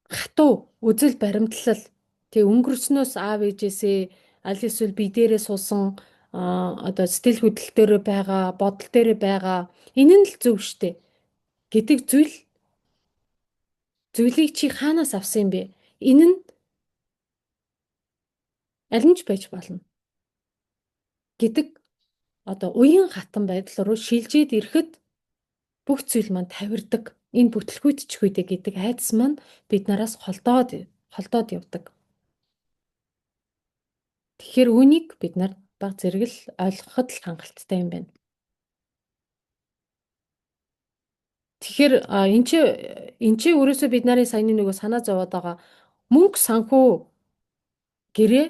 хатуу үзэл баримтлал тий өнгөрснөөс аав ээжээсээ аль эсвэл бие дээрээ суусан одоо сэтгэл хөдлөл дээр байгаа, бодол дээр байгаа энэ нь л зөв штэ гэдэг зүйлийг чи хаанаас авсан юм бэ? Энэ нь аль нь ч байж болно гэдэг одоо уян хатан байдал руу шилжээд ирэхэд бүх зүйл маань тавирдаг. Энэ бүтлгүүтчихгүй дээ гэдэг айдас маань бид нараас холдоод явдаг. Тэгэхээр үүнийг бид нар баг зэрэг л ойлгоход л хангалттай юм байна. Тэгэхээр энэ чи өөрөөсөө бид нарын саяны нөгөө санаа зовоод байгаа мөнгө санхүү гэрээ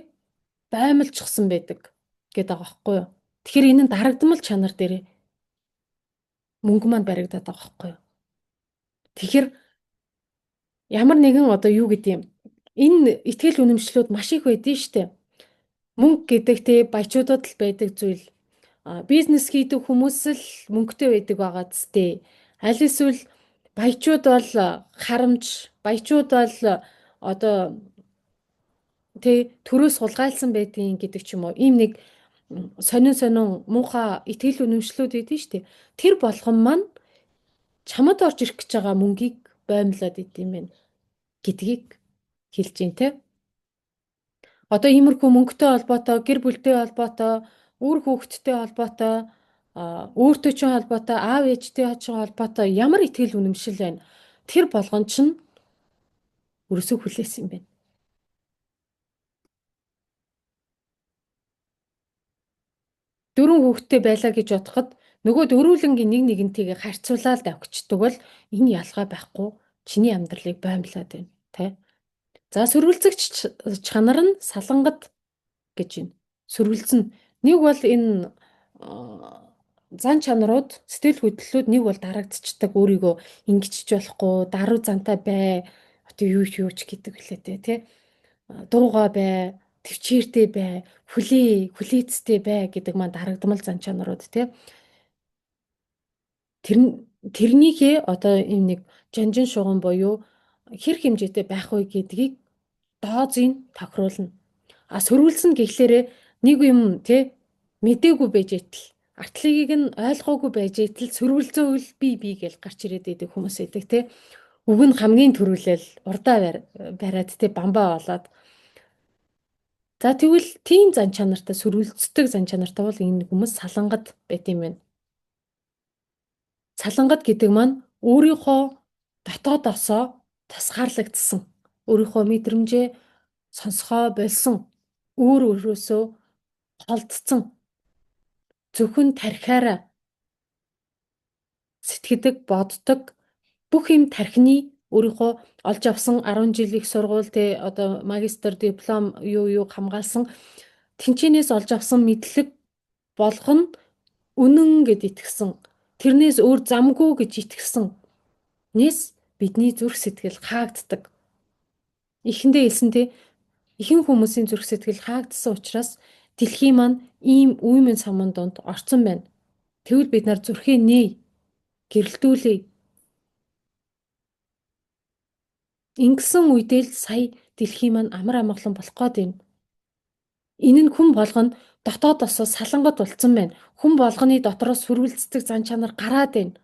баймалчихсан байдаг гэдэг байгаа байхгүй юу? Тэгэхээр энэ нь дарагдмал чанар дээрээ мөнгө маань баригдаад байгаа байхгүй юу? Тэгэхээр ямар нэгэн одоо юу гэдэг юм энэ итгэл үнэмшлүүд маш их байдэн штэ. Мөнгө гэдэг те баячуудад л байдаг зүйл. Бизнес хийдэг хүмүүс л мөнгөтэй байдаг байгаа зү. Аль эсвэл баячууд бол харамж, баячууд бол одоо тэ төрөөс хулгайлсан байдгийн гэдэг ч юм уу. Ийм нэг сонин сонин муухай итгэл үнэмшлүүд байдэн штэ. Тэр болгон маань чамд орж ирэх гэж байгаа мөнгийг боомлоод идэм байх гэдгийг хэлж байна те. Одоо иймэрхүү мөнгөтэй холбоотой, гэр бүлтэй холбоотой, үр хүүхэдтэй холбоотой, өөртөө ч холбоотой, аав ээжтэй ч холбоотой ямар итгэл үнэмшил байна. Тэр болгон чинь өрөөсөө хүлээсэн юм байна. Дөрвөн хүүхэдтэй байлаа гэж бодоход нөгөө дөрвөлнгийн нэг нэгнтэйгээ харьцуулаад давхичдаг бол энэ ялгаа байхгүй чиний амьдралыг боомлоод байна тэ. За сөргөлзөгч чанар нь салангад гэж байна. Сөргөлзөн. Нэг бол энэ зан чанарууд, сэтгэл хөдлөлүүд нэг бол дарагдчихдаг, өөрийгөө ингэчж болохгүй, даруй зантай бай, одоо юу юу ч гэдэг үлээ тэ. Дуугаа бай, төвчээртэй бай, хүлээцтэй бай гэдэг маань дарагдмал зан чанарууд тэ. Тэрнийхээ одоо ийм нэг жанжин шугам буюу хэр хэмжээтэй байх вэ гэдгийг дозыг тохируулна. А сөрүүлсэн гэхлээрэ нэг юм тэ мдээгүй байж байтал артлыг нь ойлгоогүй байж байтал сөрүүлзөөл би гэж гарч ирээд байдаг хүмүүс байдаг тэ. Үг нь хамгийн түрүүлэл урдаа бариад тэ бамбаа болоод. За тэгвэл тийм зан чанартай сөрүүлцдэг зан чанартай бол энэ хүмүүс салангад байт юм байна. Салангад гэдэг маань өөрийнхөө дотоодосоо тусгаарлагдсан, өөрийнхөө мэдрэмжээ сонсгоо болсон, өөр өөрөөсөө холдсон, зөвхөн тархиараа сэтгэдэг, боддог бүх юм тархины өөрийнхөө олж авсан 10 жил их сургууль те одоо магистр диплом юу юу хамгаалсан тэнчэнээс олж авсан мэдлэг болгоно үнэн гэд итгэсэн. Тэрнээс өөр замгүй гэж итгэсэн. Нэс бидний зүрх сэтгэл хаагддаг. Эхэндээ хэлсэн те ихэнх хүмүүсийн зүрх сэтгэл хаагдсан учраас дэлхий маань ийм үймэн саман донд орцсон байна. Тэгвэл бид нар зүрхээ нээ, гэрэлтүүлээ. Ингэсэн үедээ л сая дэлхий маань амар амгалан болох гээд байна. Энэ нь хүн болгоно дотоодосоо салангат болцсон байна. Хүн болгоны дотроос сүргэлцдэг зан чанар гараад байна.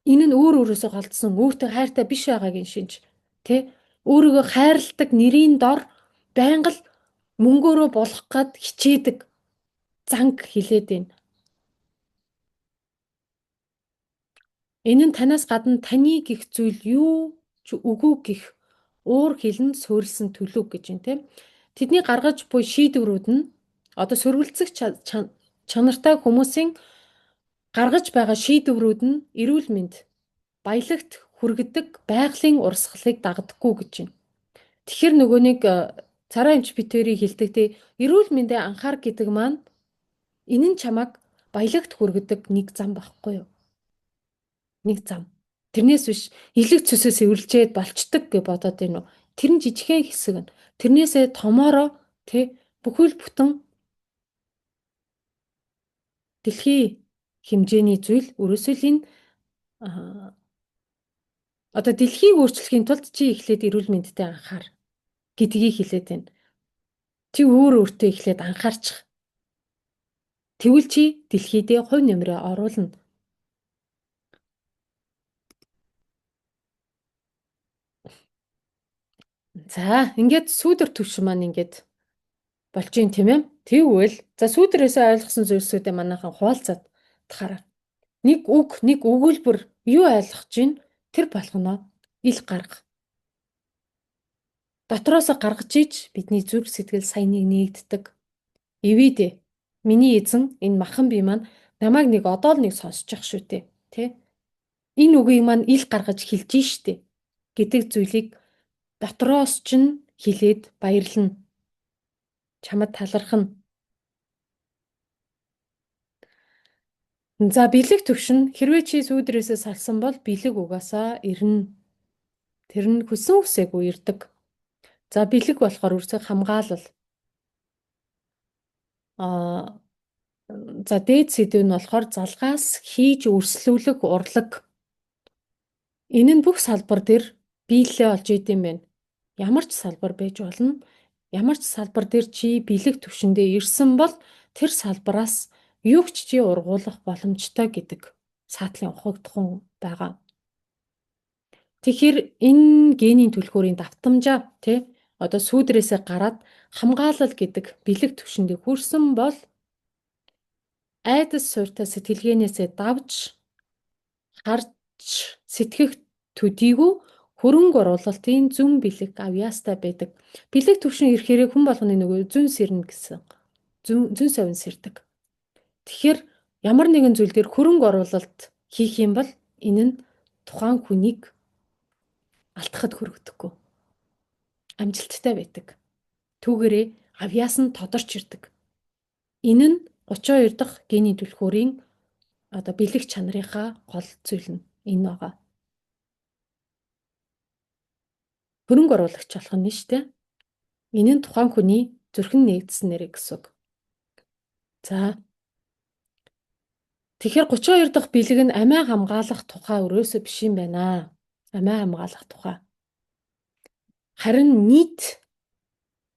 Энэ нь өөр өөрөөсөө голдсон, өөртөө хайртай биш байгаагийн шинж. Тэ? Өөрийгөө хайрладаг нэрийн дор байнга л мөнгөөрөө болох гад хичээдэг занг хилээд байна. Энэ нь танаас гадна таны гих зүйл юу ч үгүй гих уур хилэн суурилсан төлөв гэж юм те. Тэдний гаргаж буй шийдвэрүүд нь одоо сөргөлцөх чанартай хүмүүсийн гаргаж байгаа шийдвэрүүд нь эрүүл мэнд баялагт хүргэдэг байгалийн урсгалыг дагдаггүй гэж байна. Тэгэхээр нөгөө нэг царай эмч битэрийг хэлдэг те эрүүл мэндэ анхаар гэдэг маань энэ нь чамайг баялагт хүргэдэг нэг зам байхгүй юу? Нэг зам. Тэрнээс биш элэг цөсөөс эвэрлжээд болчдөг гэж бодоод байна уу? Тэр нь жижигхэн хэсэг нь. Тэрнээсээ томоороо тэ бүхэл бүтэн дэлхий хэмжээний зүйл өрөөсөө л энэ одоо дэлхийг өөрчлөхийн тулд чи эхлээд эрүүл мэндтэй анхаар гэдгийг хэлээд байна. Чи өөр өөртөө эхлээд анхаарчих. Тэгвэл чи дэлхийдээ хувь нэмрээ оруулна. За, ингээд сүүдэр түвшин маань ингээд болж юм тийм ээ. Тэгвэл за сүүдрээсээ ойлгосон зүйлсүүдээ манайхан хуваалцаад тахаараа. Нэг үг, нэг өгүүлбэр юу ойлгож чинь тэр болгоно ил гарга. Дотроосоо гаргаж иж бидний зүрх сэтгэл сая нэг нэгддэг. Ивэдэ миний эзэн энэ махан бие маань намайг нэг одоо л нэг сонсчих шүү дээ, тэ? Энэ үгийг маань ил гаргаж хэлж штэ гэдэг зүйлийг дотроос чинь хэлээд баярлна. Чамд талархна. За бэлэг төвшин хэрвээ чи сүүдрээсээ салсан бол бэлэг угаасаа ирнэ. Тэр нь хүссэн хүсээгүй ирдэг. За бэлэг болохоор үрсэх хамгаалал. За дээд сэдв нь болохоор залгаас хийж өрслүүлэх урлаг. Энэ нь бүх салбар дээр биелэлээ олж идэм байх. Ямар ч салбар байж болно. Ямар ч салбар дээр чи бэлэг төвшөндөө ирсэн бол тэр салбараас юу ч чи ургуулах боломжтой гэдэг саатлын ухагдхан байгаа. Тэгэхээр энэ генийн түлхүүрийн давтамжаа тий одоо сүүдрээсээ гараад хамгаалал гэдэг бэлэг түвшиндээ хүрсэн бол айдас суурьтай сэтгэлгээнээсээ давж харж сэтгэх төдийгүй хөрөнгө оруулалтын зүүн бэлэг авьяастай байдаг. Бэлэг түвшин ирэхээрээ хүн болгоны нөгөө зүүн сэрнэ гэсэн. Зүүн совин сэрдэг. Тэгэхээр ямар нэгэн зүйл дээр хөрөнгө оруулалт хийх юм бол энэ нь тухайн хүнийг алтахад хөрөгдөхгүй. Амжилттай байдаг. Түүгээрээ авьяас нь тодорч ирдэг. Энэ нь 32 дахь генийн түлхүүрийн одоо бэлэг чанарынхаа гол зүйл нь энэ байгаа. Хөрөнгө оруулагч болох нь шүү дээ. Энэ нь тухайн хүний зүрхэн нэгдсэн нэрэ гэсэн үг. За. Тэгэхээр 32 дахь бэлэг нь амиа хамгаалах тухай өрөөсөө биш юм байна. Амиа хамгаалах тухай. Харин нийт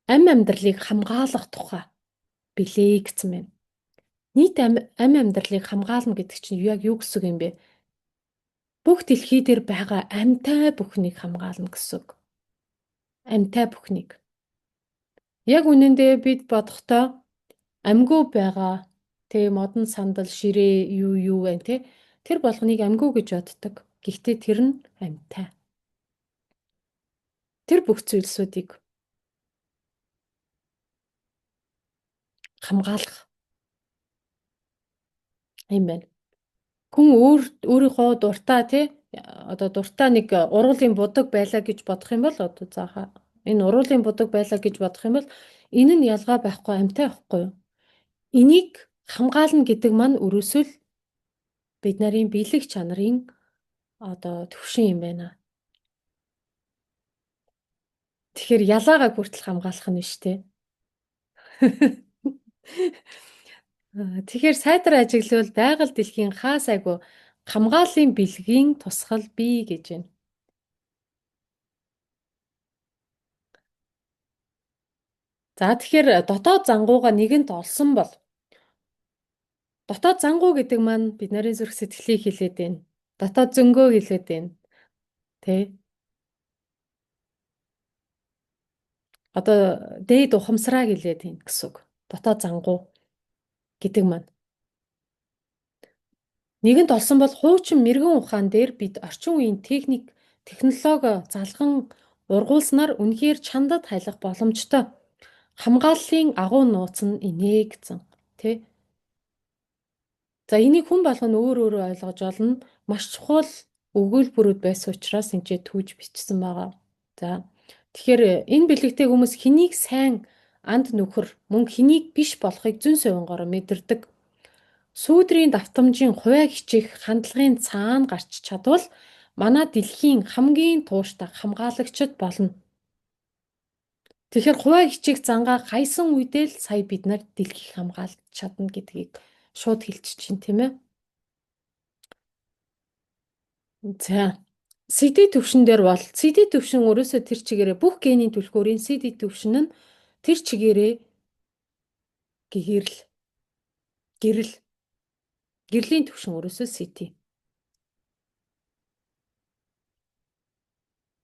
ам амьдралыг хамгаалах тухай билээ гэсэн байна. Нийт ам амьдралыг хамгаална гэдэг чинь яг юу гэсэн үг юм бэ? Бүх дэлхий дээр байгаа амьтай бүхнийг хамгаална гэсэн үг. Амьтай бүхнийг. Яг үнэндээ бид бодохдоо амьгүй байгаа тэ модон сандал ширээ юу юу байна тэ тэр болгоныг амьгүй гэж боддог. Гэхдээ тэр нь амьтай. Тэр бүх зүйлсүүдийг хамгаалах юм байна. Хүн өөрийнхөө дуртай тий одоо дуртай нэг уруулын будаг байлаа гэж бодох юм бол одоо заахаа энэ уруулын будаг байлаа гэж бодох юм бол энэ нь ялгаа байхгүй амьтай байхгүй юу? Энийг хамгаална гэдэг маань өрөөсөл бид нарын биелэх чанарын одоо төвшин юм байна. Тэгэхээр ялаагаа хүртэл хамгаалах нь биш те. Тэгэхээр сайтар ажиглавал байгаль дэлхийн хаа сайгүй хамгааллын бэлгийн тусгал бий гэж байна. За тэгэхээр дотоод зангууга нэгэнт олсон бол дотоод зангуу гэдэг маань бид нарын зүрх сэтгэлийг хэлээд байна. Дотоод зөнгөө хэлээд байна. Тэ? Одоо дээд ухамсараа хэлээд байна гэсэн үг. Дотоод зангуу гэдэг маань. Нэгэнт олсон бол хуучин мэргэн ухаан дээр бид орчин үеийн техник, технологи залган ургуулснаар үнэхээр чандад хайлах боломжтой. Хамгааллын агуу нууц нь инээ гэсэн. Тэ? За энийг хүн болгоно өөр өөрөө ойлгож олно. Маш чухал өгүүлбэрүүд байсан учраас энэ ч түүж бичсэн байгаа. За тэгэхээр энэ бэлэгтэй хүмүүс хэнийг сайн анд нөхөр мөн хэнийг биш болохыг зөн совингороо мэдэрдэг. Сүүдрийн давтамжийн хувиа хичээх хандлагын цаана гарч чадвал манай дэлхийн хамгийн тууштай хамгаалагчид болно. Тэгэхээр хувиа хичээх зангаа хайсан үедээ л сая бид нар дэлхийг хамгаалж чадна гэдгийг шууд хэлчих чинь, тийм ээ. За CD төвшин дээр бол CD төвшин өөрөөсөө тэр чигээрээ бүх генийн түлхүүрийн CD төвшин нь тэр чигээрээ гэрэл гэрэл гэрлийн төвшин өөрөөсөө CD.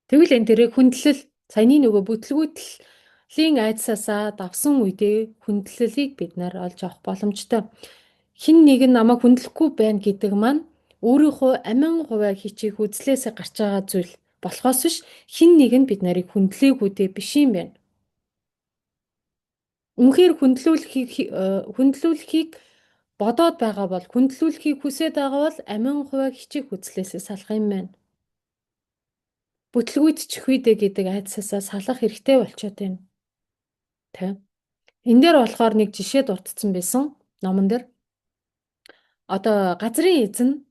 Тэгвэл энэ дээрээ хүндлэл саяны нөгөө бүтлгүүтлийн айдсаасаа давсан үедээ хүндлэлийг бид нар олж авах боломжтой. Хэн нэг нь намайг хүндлэхгүй байна гэдэг маань өөрийнхөө амин хувиа хичээх үзлээсээ гарч байгаа зүйл болохоос биш хэн нэг нь бид нарыг хүндлээгүүдээ биш юм байна. Үнэхээр хүндлүүлэхийг бодоод байгаа бол хүндлүүлэхийг хүсээд байгаа бол амин хувиа хичээх үзлээсээ салах юм байна. Бүтлгүүтчих үедээ гэдэг айдсаасаа салах хэрэгтэй болчиход байна. Тэ. Энэ дээр болохоор нэг жишээ дурдсан байсан номон дээр. Одоо газрын эзэн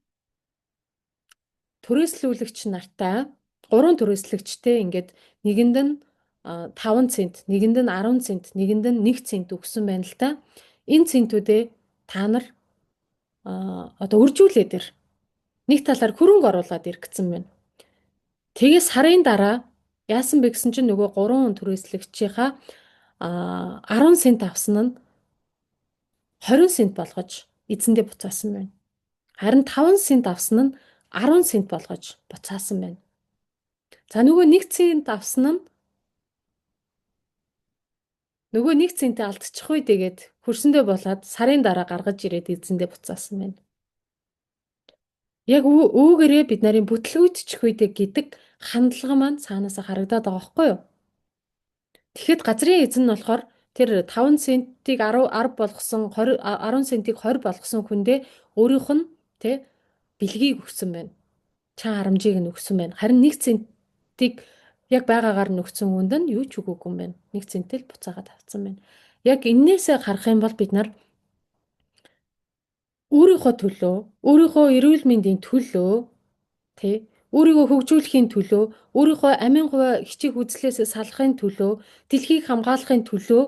түрээслүүлэгч нартай 3 түрээслэгчтэй ингээд нэгэнд нь 5 цент, нэгэнд нь 10 цент, нэгэнд нь 1 цент өгсөн байна л та. Энэ центүүдээ та нар одоо үржүүлээд ир. Нэг талаар хөрөнгө оруулаад ир гэсэн байна. Тэгээ сарын дараа яасан бэ гэсэн чинь нөгөө 3 түрээслэгчийнхаа 10 цент авсан нь 20 цент болгож эзэндээ буцаасан байна. Харин 5 цент авсан нь 10 цент болгож буцаасан байна. За нөгөө 1 цент авсан нь нөгөө 1 центээ алдчих үе тэгээд хөрсөндөө болоод сарын дараа гаргаж ирээд эзэндээ буцаасан байна. Яг үүгээрээ бид нарын бүтлгүүтчих үедээ гэдэг хандлага маань цаанаасаа харагдаад байгаа байхгүй юу? Тэгэхэд газрын эзэн нь болохоор тэр 5 центийг 10 10 болгосон 20 10 центийг 20 болгосон хүндээ өөрийнх нь тэ бэлгийг өгсөн байна. Чан харамжийг нь өгсөн байна. Харин 1 центийг яг байгаагаар нь өгсөн хүнд нь юу ч өгөөгүй юм байна. 1 центэл буцаагаад авцсан байна. Яг эннээсээ харах юм бол бид нар өөрийнхөө төлөө, өөрийнхөө эрүүл мэндийн төлөө тэ өөрийгөө хөгжүүлэхийн төлөө, өөрийнхөө амин хувиа хичээх үзлээс салахын төлөө, дэлхийг хамгаалахын төлөө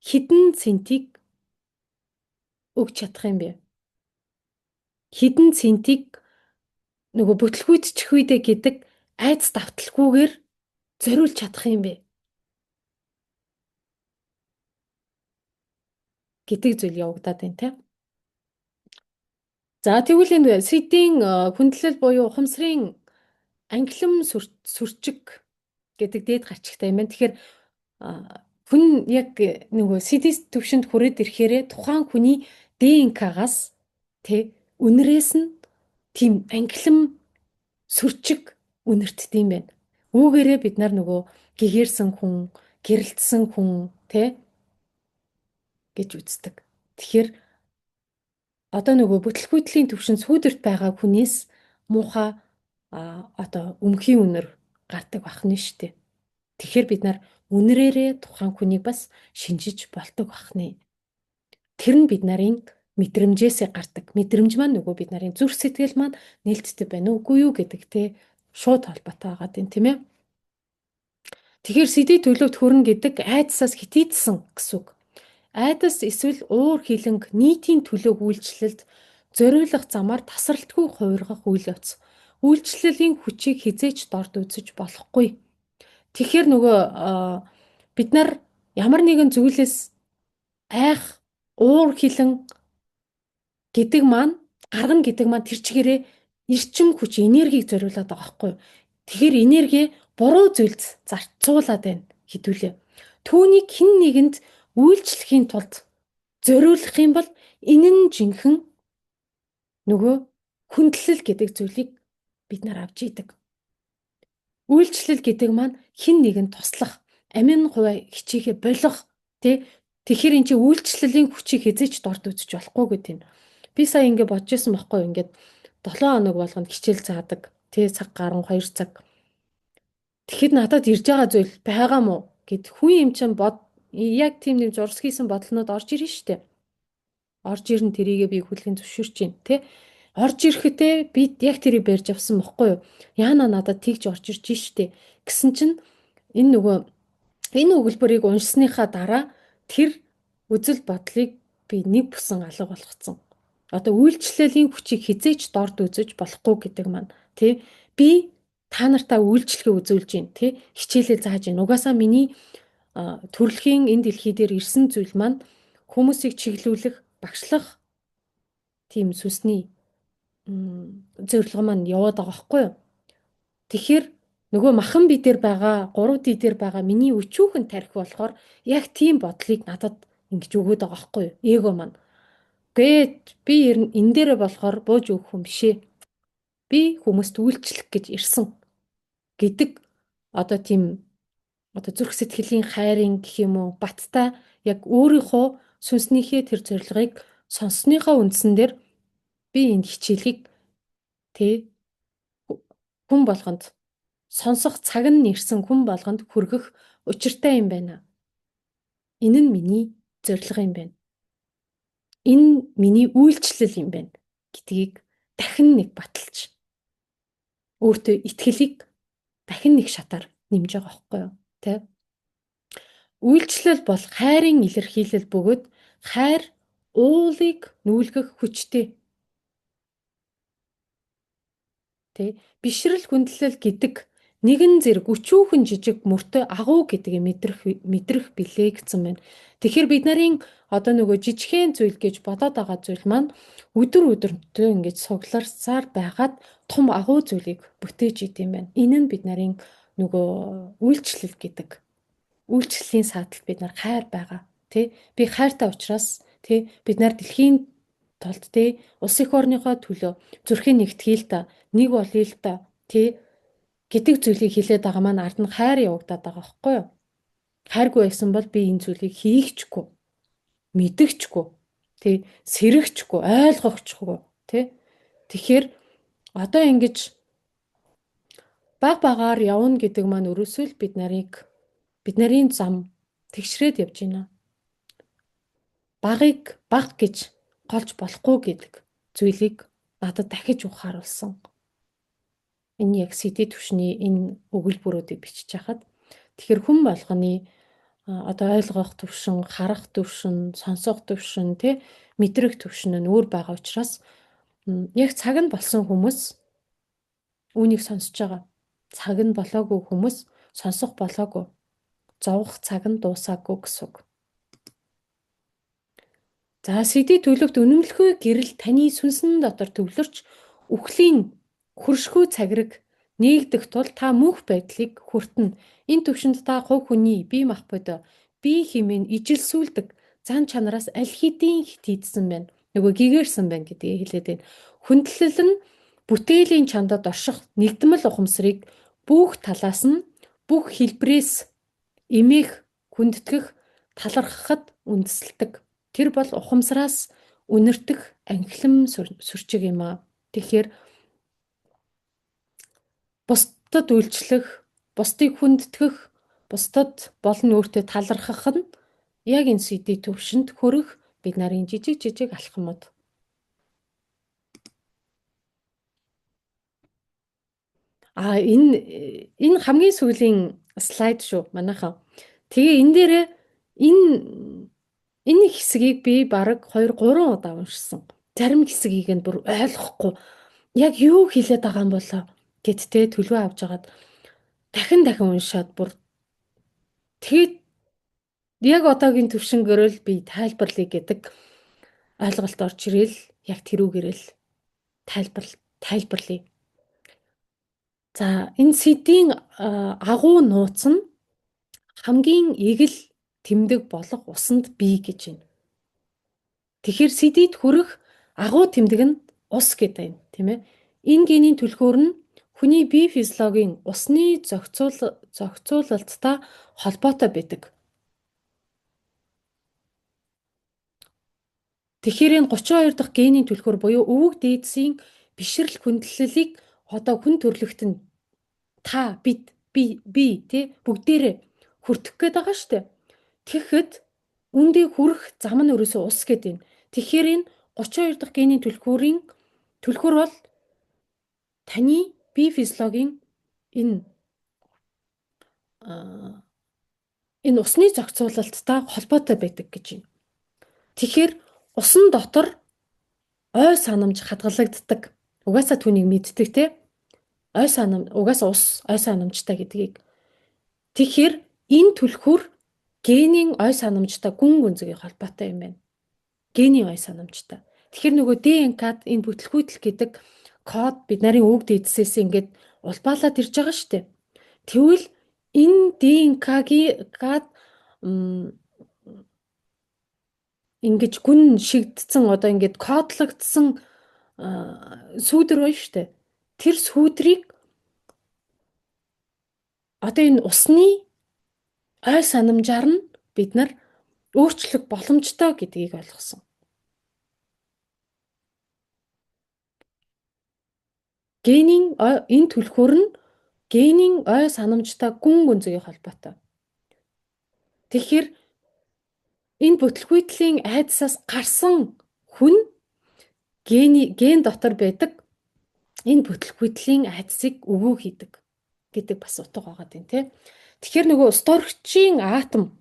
хэдэн центийг өгч чадах юм бэ? Хэдэн центийг нөгөө бүтлгүүтчих үедээ гэдэг айц давталгүйгээр зориулж чадах юм бэ? Гэдэг зүйл явагдаад байна те. За тэгвэл энэ сэдийн хүндлэл буюу ухамсарын англим сүрчиг гэдэг дээд гарчигтай юм байна. Тэгэхээр хүн яг нөгөө сэдис төвшөнд хүрээд ирэхээрээ тухайн хүний ДНК-гаас тэ үнрээс нь тийм англим сүрчиг үнэртдэг юм байна. Үүгээрээ бид нар нөгөө гэгэрсэн хүн, гэрэлтсэн хүн тэ гэж үздэг. Тэгэхээр одоо нөгөө бүтлгүүтлийн төвшин сүүдэрт байгаа хүнээс муухай одоо өмхийн үнэр гардаг байх нь шүү дээ. Тэгэхээр бид нар үнэрээрээ тухайн хүнийг бас шинжиж болдог байх нэ. Тэр нь бид нарын мэдрэмжээсээ гардаг. Мэдрэмж маань нөгөө бид нарын зүрх сэтгэл маань нээлттэй байна уугүй юу гэдэгтэй шууд холбоотой байгаа юм, тийм ээ. Тэгэхээр сэдий төлөвт хүрнэ гэдэг айдсаас хитийдсэн гэсэн үг. Айдас эсвэл уур хилэнг нийтийн төлөөг үйлчлэлд зориулах замаар тасралтгүй хувиргах үйл явц. Үйлчлэлийн хүчийг хизээч дорд үзэж болохгүй. Тэгэхээр нөгөө бид нар ямар нэгэн зүйлээс айх, уур хилэн гэдэг маань гаргана гэдэг маань тэр чигээрээ эрчим хүч, энергийг зориулаад байгаа байхгүй юу? Тэгэхээр энерги буруу зүйлд зарцуулаад байна хэдүүлээ. Түүнийг хэн нэгэнд үйлчлэхийн тулд зориулах юм бол Энэ нь жинхэнэ нөгөө хүндлэл гэдэг зүйлийг бид нар авч идэг. Үйлчлэл гэдэг маань хэн нэгэнд туслах, амин хувиа хичээхээ болох тий. Тэгэхээр эн чинь үйлчлэлийн хүчийг хэзээ ч дорд үзэж болохгүй гэдэг юм. Би сая ингэ бодож исэн байхгүй юу? Ингээд 7 хоног болгонд хичээл заадаг. Тий, цаг гарan 2 цаг. Тэгэхэд надад ирж байгаа зүйл байгаа мó гэд хүн юм чинь бод яг тийм нэг зурс хийсэн бодлонууд орж ирнэ штэ. Орж ирнэ, тэрийгээ би хүлээн зөвшөөрч байна тий. Орж ирэхдээ би яг тэрийг барьж авсан бохгүй юу? Яана надад тэгж орж ирж штэ гэсэн чинь энэ нөгөө энэ өгөлбөрийг уншсныхаа дараа тэр үзэл бодлыг би нэг бүсэн алга болгоцсон. Одоо үйлчлэлийн хүчийг хизээч дорд үзэж болохгүй гэдэг маань тий. Би та нартаа үйлчлэгээ үзүүлж байна тий. Хичээлээ зааж байна. Угаасаа миний төрөлхийн энэ дэлхий дээр ирсэн зүйл маань хүмүүсийг чиглүүлэх, багшлах тийм сүнсний зорилго маань яваад байгаа байхгүй юу? Тэгэхээр нөгөө махан би дээр байгаа 3D дээр байгаа миний өчүүхэн тарих болохоор яг тийм бодлыг надад ингэж өгөөд байгаа байхгүй юу? Эго маань. Гээд би энэ дээрээ болохоор бууж өгөх хүн биш ээ. Би хүмүүст үйлчлэх гэж ирсэн гэдэг одоо тийм одоо зүрх сэтгэлийн хайрын гэх юм уу баттай яг өөрийнхөө сүнснийхээ тэр зорилгыг сонссныхоо үндсэн дээр би энэ хичээлийг тэ хүн болгонд сонсох цаг нь ирсэн хүн болгонд хүргэх учиртай юм байна. Энэ нь миний зорилго юм байна. Энэ миний үйлчлэл юм байна гэдгийг дахин нэг баталж өөртөө итгэлийг дахин нэг шатаар нэмж байгаа байхгүй юу? Тэ? Үйлчлэл бол хайрын илэрхийлэл бөгөөд хайр уулыг нүүлгэх хүчтэй. Тэ? Бишрэл хүндлэл гэдэг нэгэн зэрэг өчүүхэн жижиг мөртөө агуу гэдгийг мэдрэх билээ гэсэн байна. Тэгэхээр бид нарын одоо нөгөө жижигхэн зүйл гэж бодоод байгаа зүйл маань өдөр өдөртөө ингэж сугларсаар байгаад том агуу зүйлийг бүтээж идэм байна. Энэ нь бид нарын нөгөө үйлчлэл гэдэг. Үйлчлэлийн саатал бид нар хайр байгаа. Тэ? Би хайртай учраас тэ бид нар дэлхийн тулд тэ улс эх орныхоо төлөө зүрхийн нэгтгэе л та, нэг болъё л та тэ гэдэг зүйлийг хэлээд байгаа маань ард нь хайр явагдаад байгаа байхгүй юу? Хайргүй байсан бол би энэ зүйлийг хийхчгүй, мэдгчгүй, тий, сэрэгчгүй, ойлгохчгүй, тий. Тэгэхээр одоо ингэж баг багаар явна гэдэг маань өрөөсөө л бид нарыг бид нарын зам тэгшрээд явж байна. Багыг баг гэж голж болохгүй гэдэг зүйлийг надад дахиж ухааруулсан. Энэ яг CD түвшний энэ өгүүлбэрүүдийг бичиж хахад тэгэхээр хүн болгоны одоо ойлгох төвшин, харах төвшин, сонсох төвшин, тий мэдрэх төвшин нь өөр байгаа учраас яг цаг нь болсон хүмүүс үүнийг сонсож байгаа. Цаг нь болоогүй хүмүүс сонсох болоогүй. Зовох цаг нь дуусаагүй гэсэн үг. За CD төлөвт үнэмлэхүй гэрэл таны сүнсэн дотор төвлөрч үхлийн хөршгүй цагираг нээгдэх тул та мөнх байдлыг хүртэнэ. Энэ төвшөнд та хувь хүний бие махбод бие хэмээн ижилсүүлдэг зан чанараас аль хэдийн хитийдсэн байна. Нөгөө гэгэрсэн байна гэдгийг хэлээд байна. Хүндлэл нь бүтээлийн чандад орших нэгдмэл ухамсарыг бүх талаас нь бүх хэлбэрээс эмээх, хүндэтгэх, талархахад үндэслэдэг. Тэр бол ухамсараас үнэртэх анхлан сүрчиг юм аа. Тэгэхээр бусдад үйлчлэх, бусдыг хүндэтгэх, бусдад болон өөртөө талархах нь яг энэ CD төвшөнд хүрэх бид нарын жижиг жижиг алхмууд. А энэ хамгийн сүүлийн слайд шүү манайхан. Тэгээ энэ дээрээ энэ хэсгийг би бараг 2 3 удаа уншсан. Зарим хэсгийг нь бүр ойлгохгүй яг юу хэлээд байгаа юм болоо гэд те төлөвөө авч агаад дахин дахин уншаад бүр тэгээд яг одоогийн төвшөнгөөрөө л би тайлбарлая гэдэг ойлголт орж ирээл яг тэрүүгээрэл тайлбарлая. За энэ сэдвийн агуу нууц нь хамгийн эгэл тэмдэг болох усанд бий гэж байна. Тэгэхээр CD-д хүрэх агуу тэмдэг нь ус гэдэг юм, тийм ээ. Энэ генийн түлхүүр нь хүний бие физиологийн усны зохицуулалттай холбоотой байдаг. Тэгэхээр энэ 32 дахь генийн түлхүүр буюу өвөг дээдсийн бишрэл хүндлэлийг одоо хүн төрлөخت нь та бид би би тий бүгдээрээ хүртэх гээд байгаа шүү дээ. Тэгэхэд үндэ хүрэх зам нь ерөөсөө ус гэдэг юм. Тэгэхээр энэ 32 дахь генийн түлхүүрийн түлхүүр бол таны бие физиологийн энэ энэ усны зохицуулалттай холбоотой байдаг гэж юм. Тэгэхээр усан дотор ой санамж хадгалагддаг. Угаасаа түүнийг мэддэг те. Ой санам угаасаа ус ой санамжтай гэдгийг. Тэгэхээр энэ түлхүүр генийн ой санамжтай гүн гүнзгий холбоотой юм байна. Генийн ой санамжтай. Тэгэхээр нөгөө ДНК-д энэ бүтлгүүтэл гэдэг код бид нарын өвөг дээдсээс ингээд улбаалаад ирж байгаа шүү дээ. Тэгвэл энэ ДНК-гийн ингэж гүн шигдсэн одоо ингээд кодлогдсон сүүдэр байна шүү дээ. Тэр сүүдрийг одоо энэ усны ой санамжаар нь бид нар өөрчлөх боломжтой гэдгийг ойлгосон. Генийн энэ түлхүүр нь генийн ой санамжтай гүн гүнзгий холбоотой. Тэгэхээр энэ бүтлгүүтлийн айдсаас гарсан хүн ген дотор байдаг энэ бүтлгүүтлийн айдсыг өгөө хийдэг гэдэг бас утга байгаа юм тий. Тэгэхээр нөгөө ус дорогчийн атом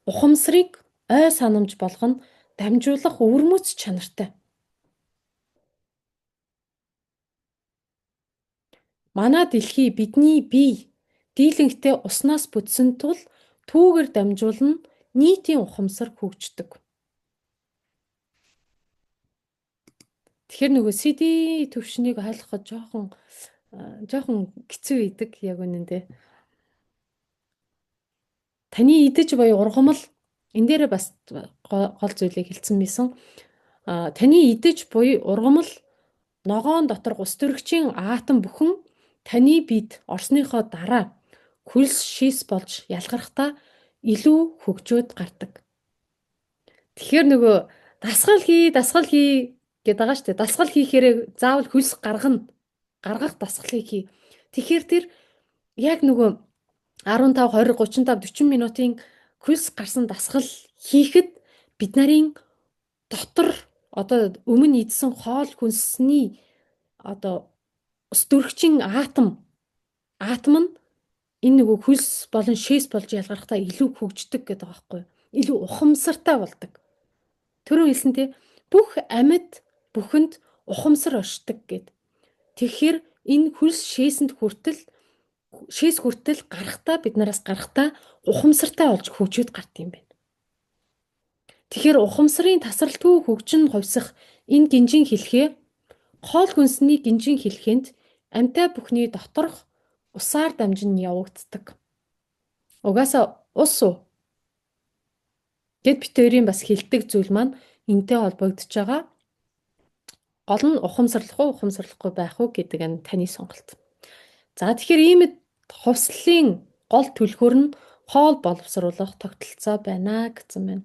ухамсарыг ой санамж болгоно дамжуулах өвөрмөц чанартай. Манай дэлхий бидний бие дийлэнхтэй уснаас бүтсэн тул түүгээр дамжуулан нийтийн ухамсар хөгждөг. Тэгэхээр нөгөө CD төвшнийг ойлгоход жоохон хэцүү идэг яг үнэндээ. Таны идэж буюу ургамал энэ дээрээ бас гол зүйлийг хэлсэн байсан. Таны идэж буюу ургамал ногоон доторх ус төрөгчийн атом бүхэн таны бид орсныхоо дараа хөлс шийс болж ялгарахдаа илүү хөгжөөд гардаг. Тэгэхээр нөгөө дасгал хий, дасгал хий гэдэг байгаа шүү дээ. Дасгал хийхээрээ заавал хөлс гаргана. Гаргах дасгалыг хий. Тэгэхээр тэр яг нөгөө 15, 20, 35, 40 минутын хөлс гарсан дасгал хийхэд бид нарын дотор одоо өмнө идсэн хоол хүнсний одоо ус дөрөгчийн атом нь энэ нөгөө хөлс болон шээс болж ялгархдаа илүү хөгждөг гэдэг байгаа байхгүй юу? Илүү ухамсартай болдог. Түрүүн хэлсэн тий бүх амьд бүхэнд ухамсар оршдог гэд. Тэгэхээр энэ хөлс шээсэнд хүртэл шээс хүртэл гарахтаа бид нараас гарахтаа ухамсартай болж хөгжөөд гард юм байна. Тэгэхээр ухамсарын тасралтгүй хөгжин хувьсах энэ гинжин хэлхээ хоол хүнсний гинжин хэлхээнд амьтай бүхний доторх усаар дамжин явагддаг. Угаасаа ус уу гэд бид хоёрын бас хэлдэг зүйл маань энтэй холбогдож байгаа. Гол нь ухамсарлах уу, ухамсарлахгүй байх уу гэдэг нь таны сонголт. За тэгэхээр иймд хувьслалын гол түлхүүр нь хоол боловсруулах тогтолцоо байна гэсэн байна.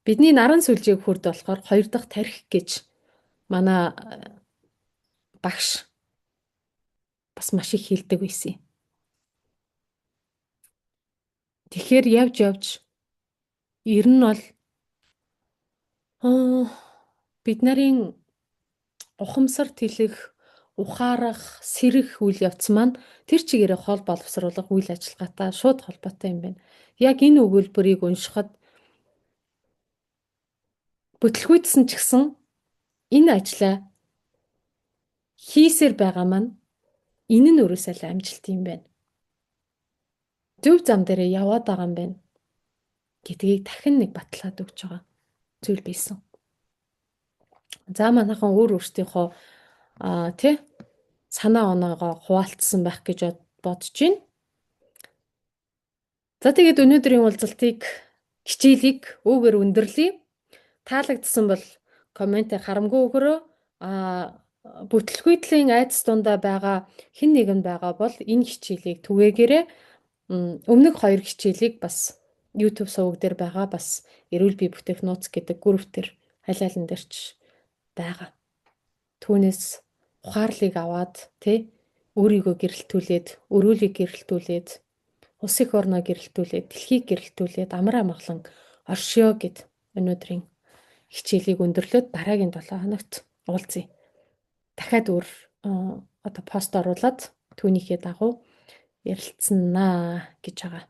Бидний наран сүлжээг хүрд болохоор хоёр дахь тархи гэж манай багш бас маш их хэлдэг байсан юм. Тэгэхээр явж явж ер нь бол бид нарын ухамсар тэлэх, ухаарах, сэрэх үйл явц маань тэр чигээрээ хоол боловсруулах үйл ажиллагаатай шууд холбоотой юм байна. Яг энэ өгүүлбэрийг уншихад бүтлгүүтсэн ч гэсэн энэ ажлаа хийсээр байгаа маань энэ нь өөрөөсөө л амжилт юм байна. Зөв зам дээрээ яваад байгаа юм байна гэдгийг дахин нэг батлаад өгч байгаа зүйл байсан. За манайхан өөр өөрсдийнхөө тий санаа оноогоо хуваалцсан байх гэж бодож байна. За тэгээд өнөөдрийн уулзалтыг Хичээлийг үүгээр өндөрлөе. Таалагдсан бол comment харамгүй өгөөрэй. Бүтлгүйдлийн айдас дундаа байгаа хэн нэгэн байгаа бол энэ хичээлийг түгээгээрэй. Өмнөх хоёр хичээлийг бас YouTube суваг дээр байгаа, бас эрүүл бие бүтээх нууц гэдэг group дээр аль алин дээр ч байгаа. Түүнээс ухаарлыг аваад, тий, өөрийгөө гэрэлтүүлээд, өрөөлийг гэрэлтүүлээд, улс эх орноо гэрэлтүүлээд, дэлхийг гэрэлтүүлээд амар амгалан оршиё гээд өнөөдрийн хичээлийг өндөрлөөд дараагийн 7 хоногт уулзъя. Дахиад өөр одоо пост оруулаад түүнийхээ дагуу ярилцсанаа гэж байгаа.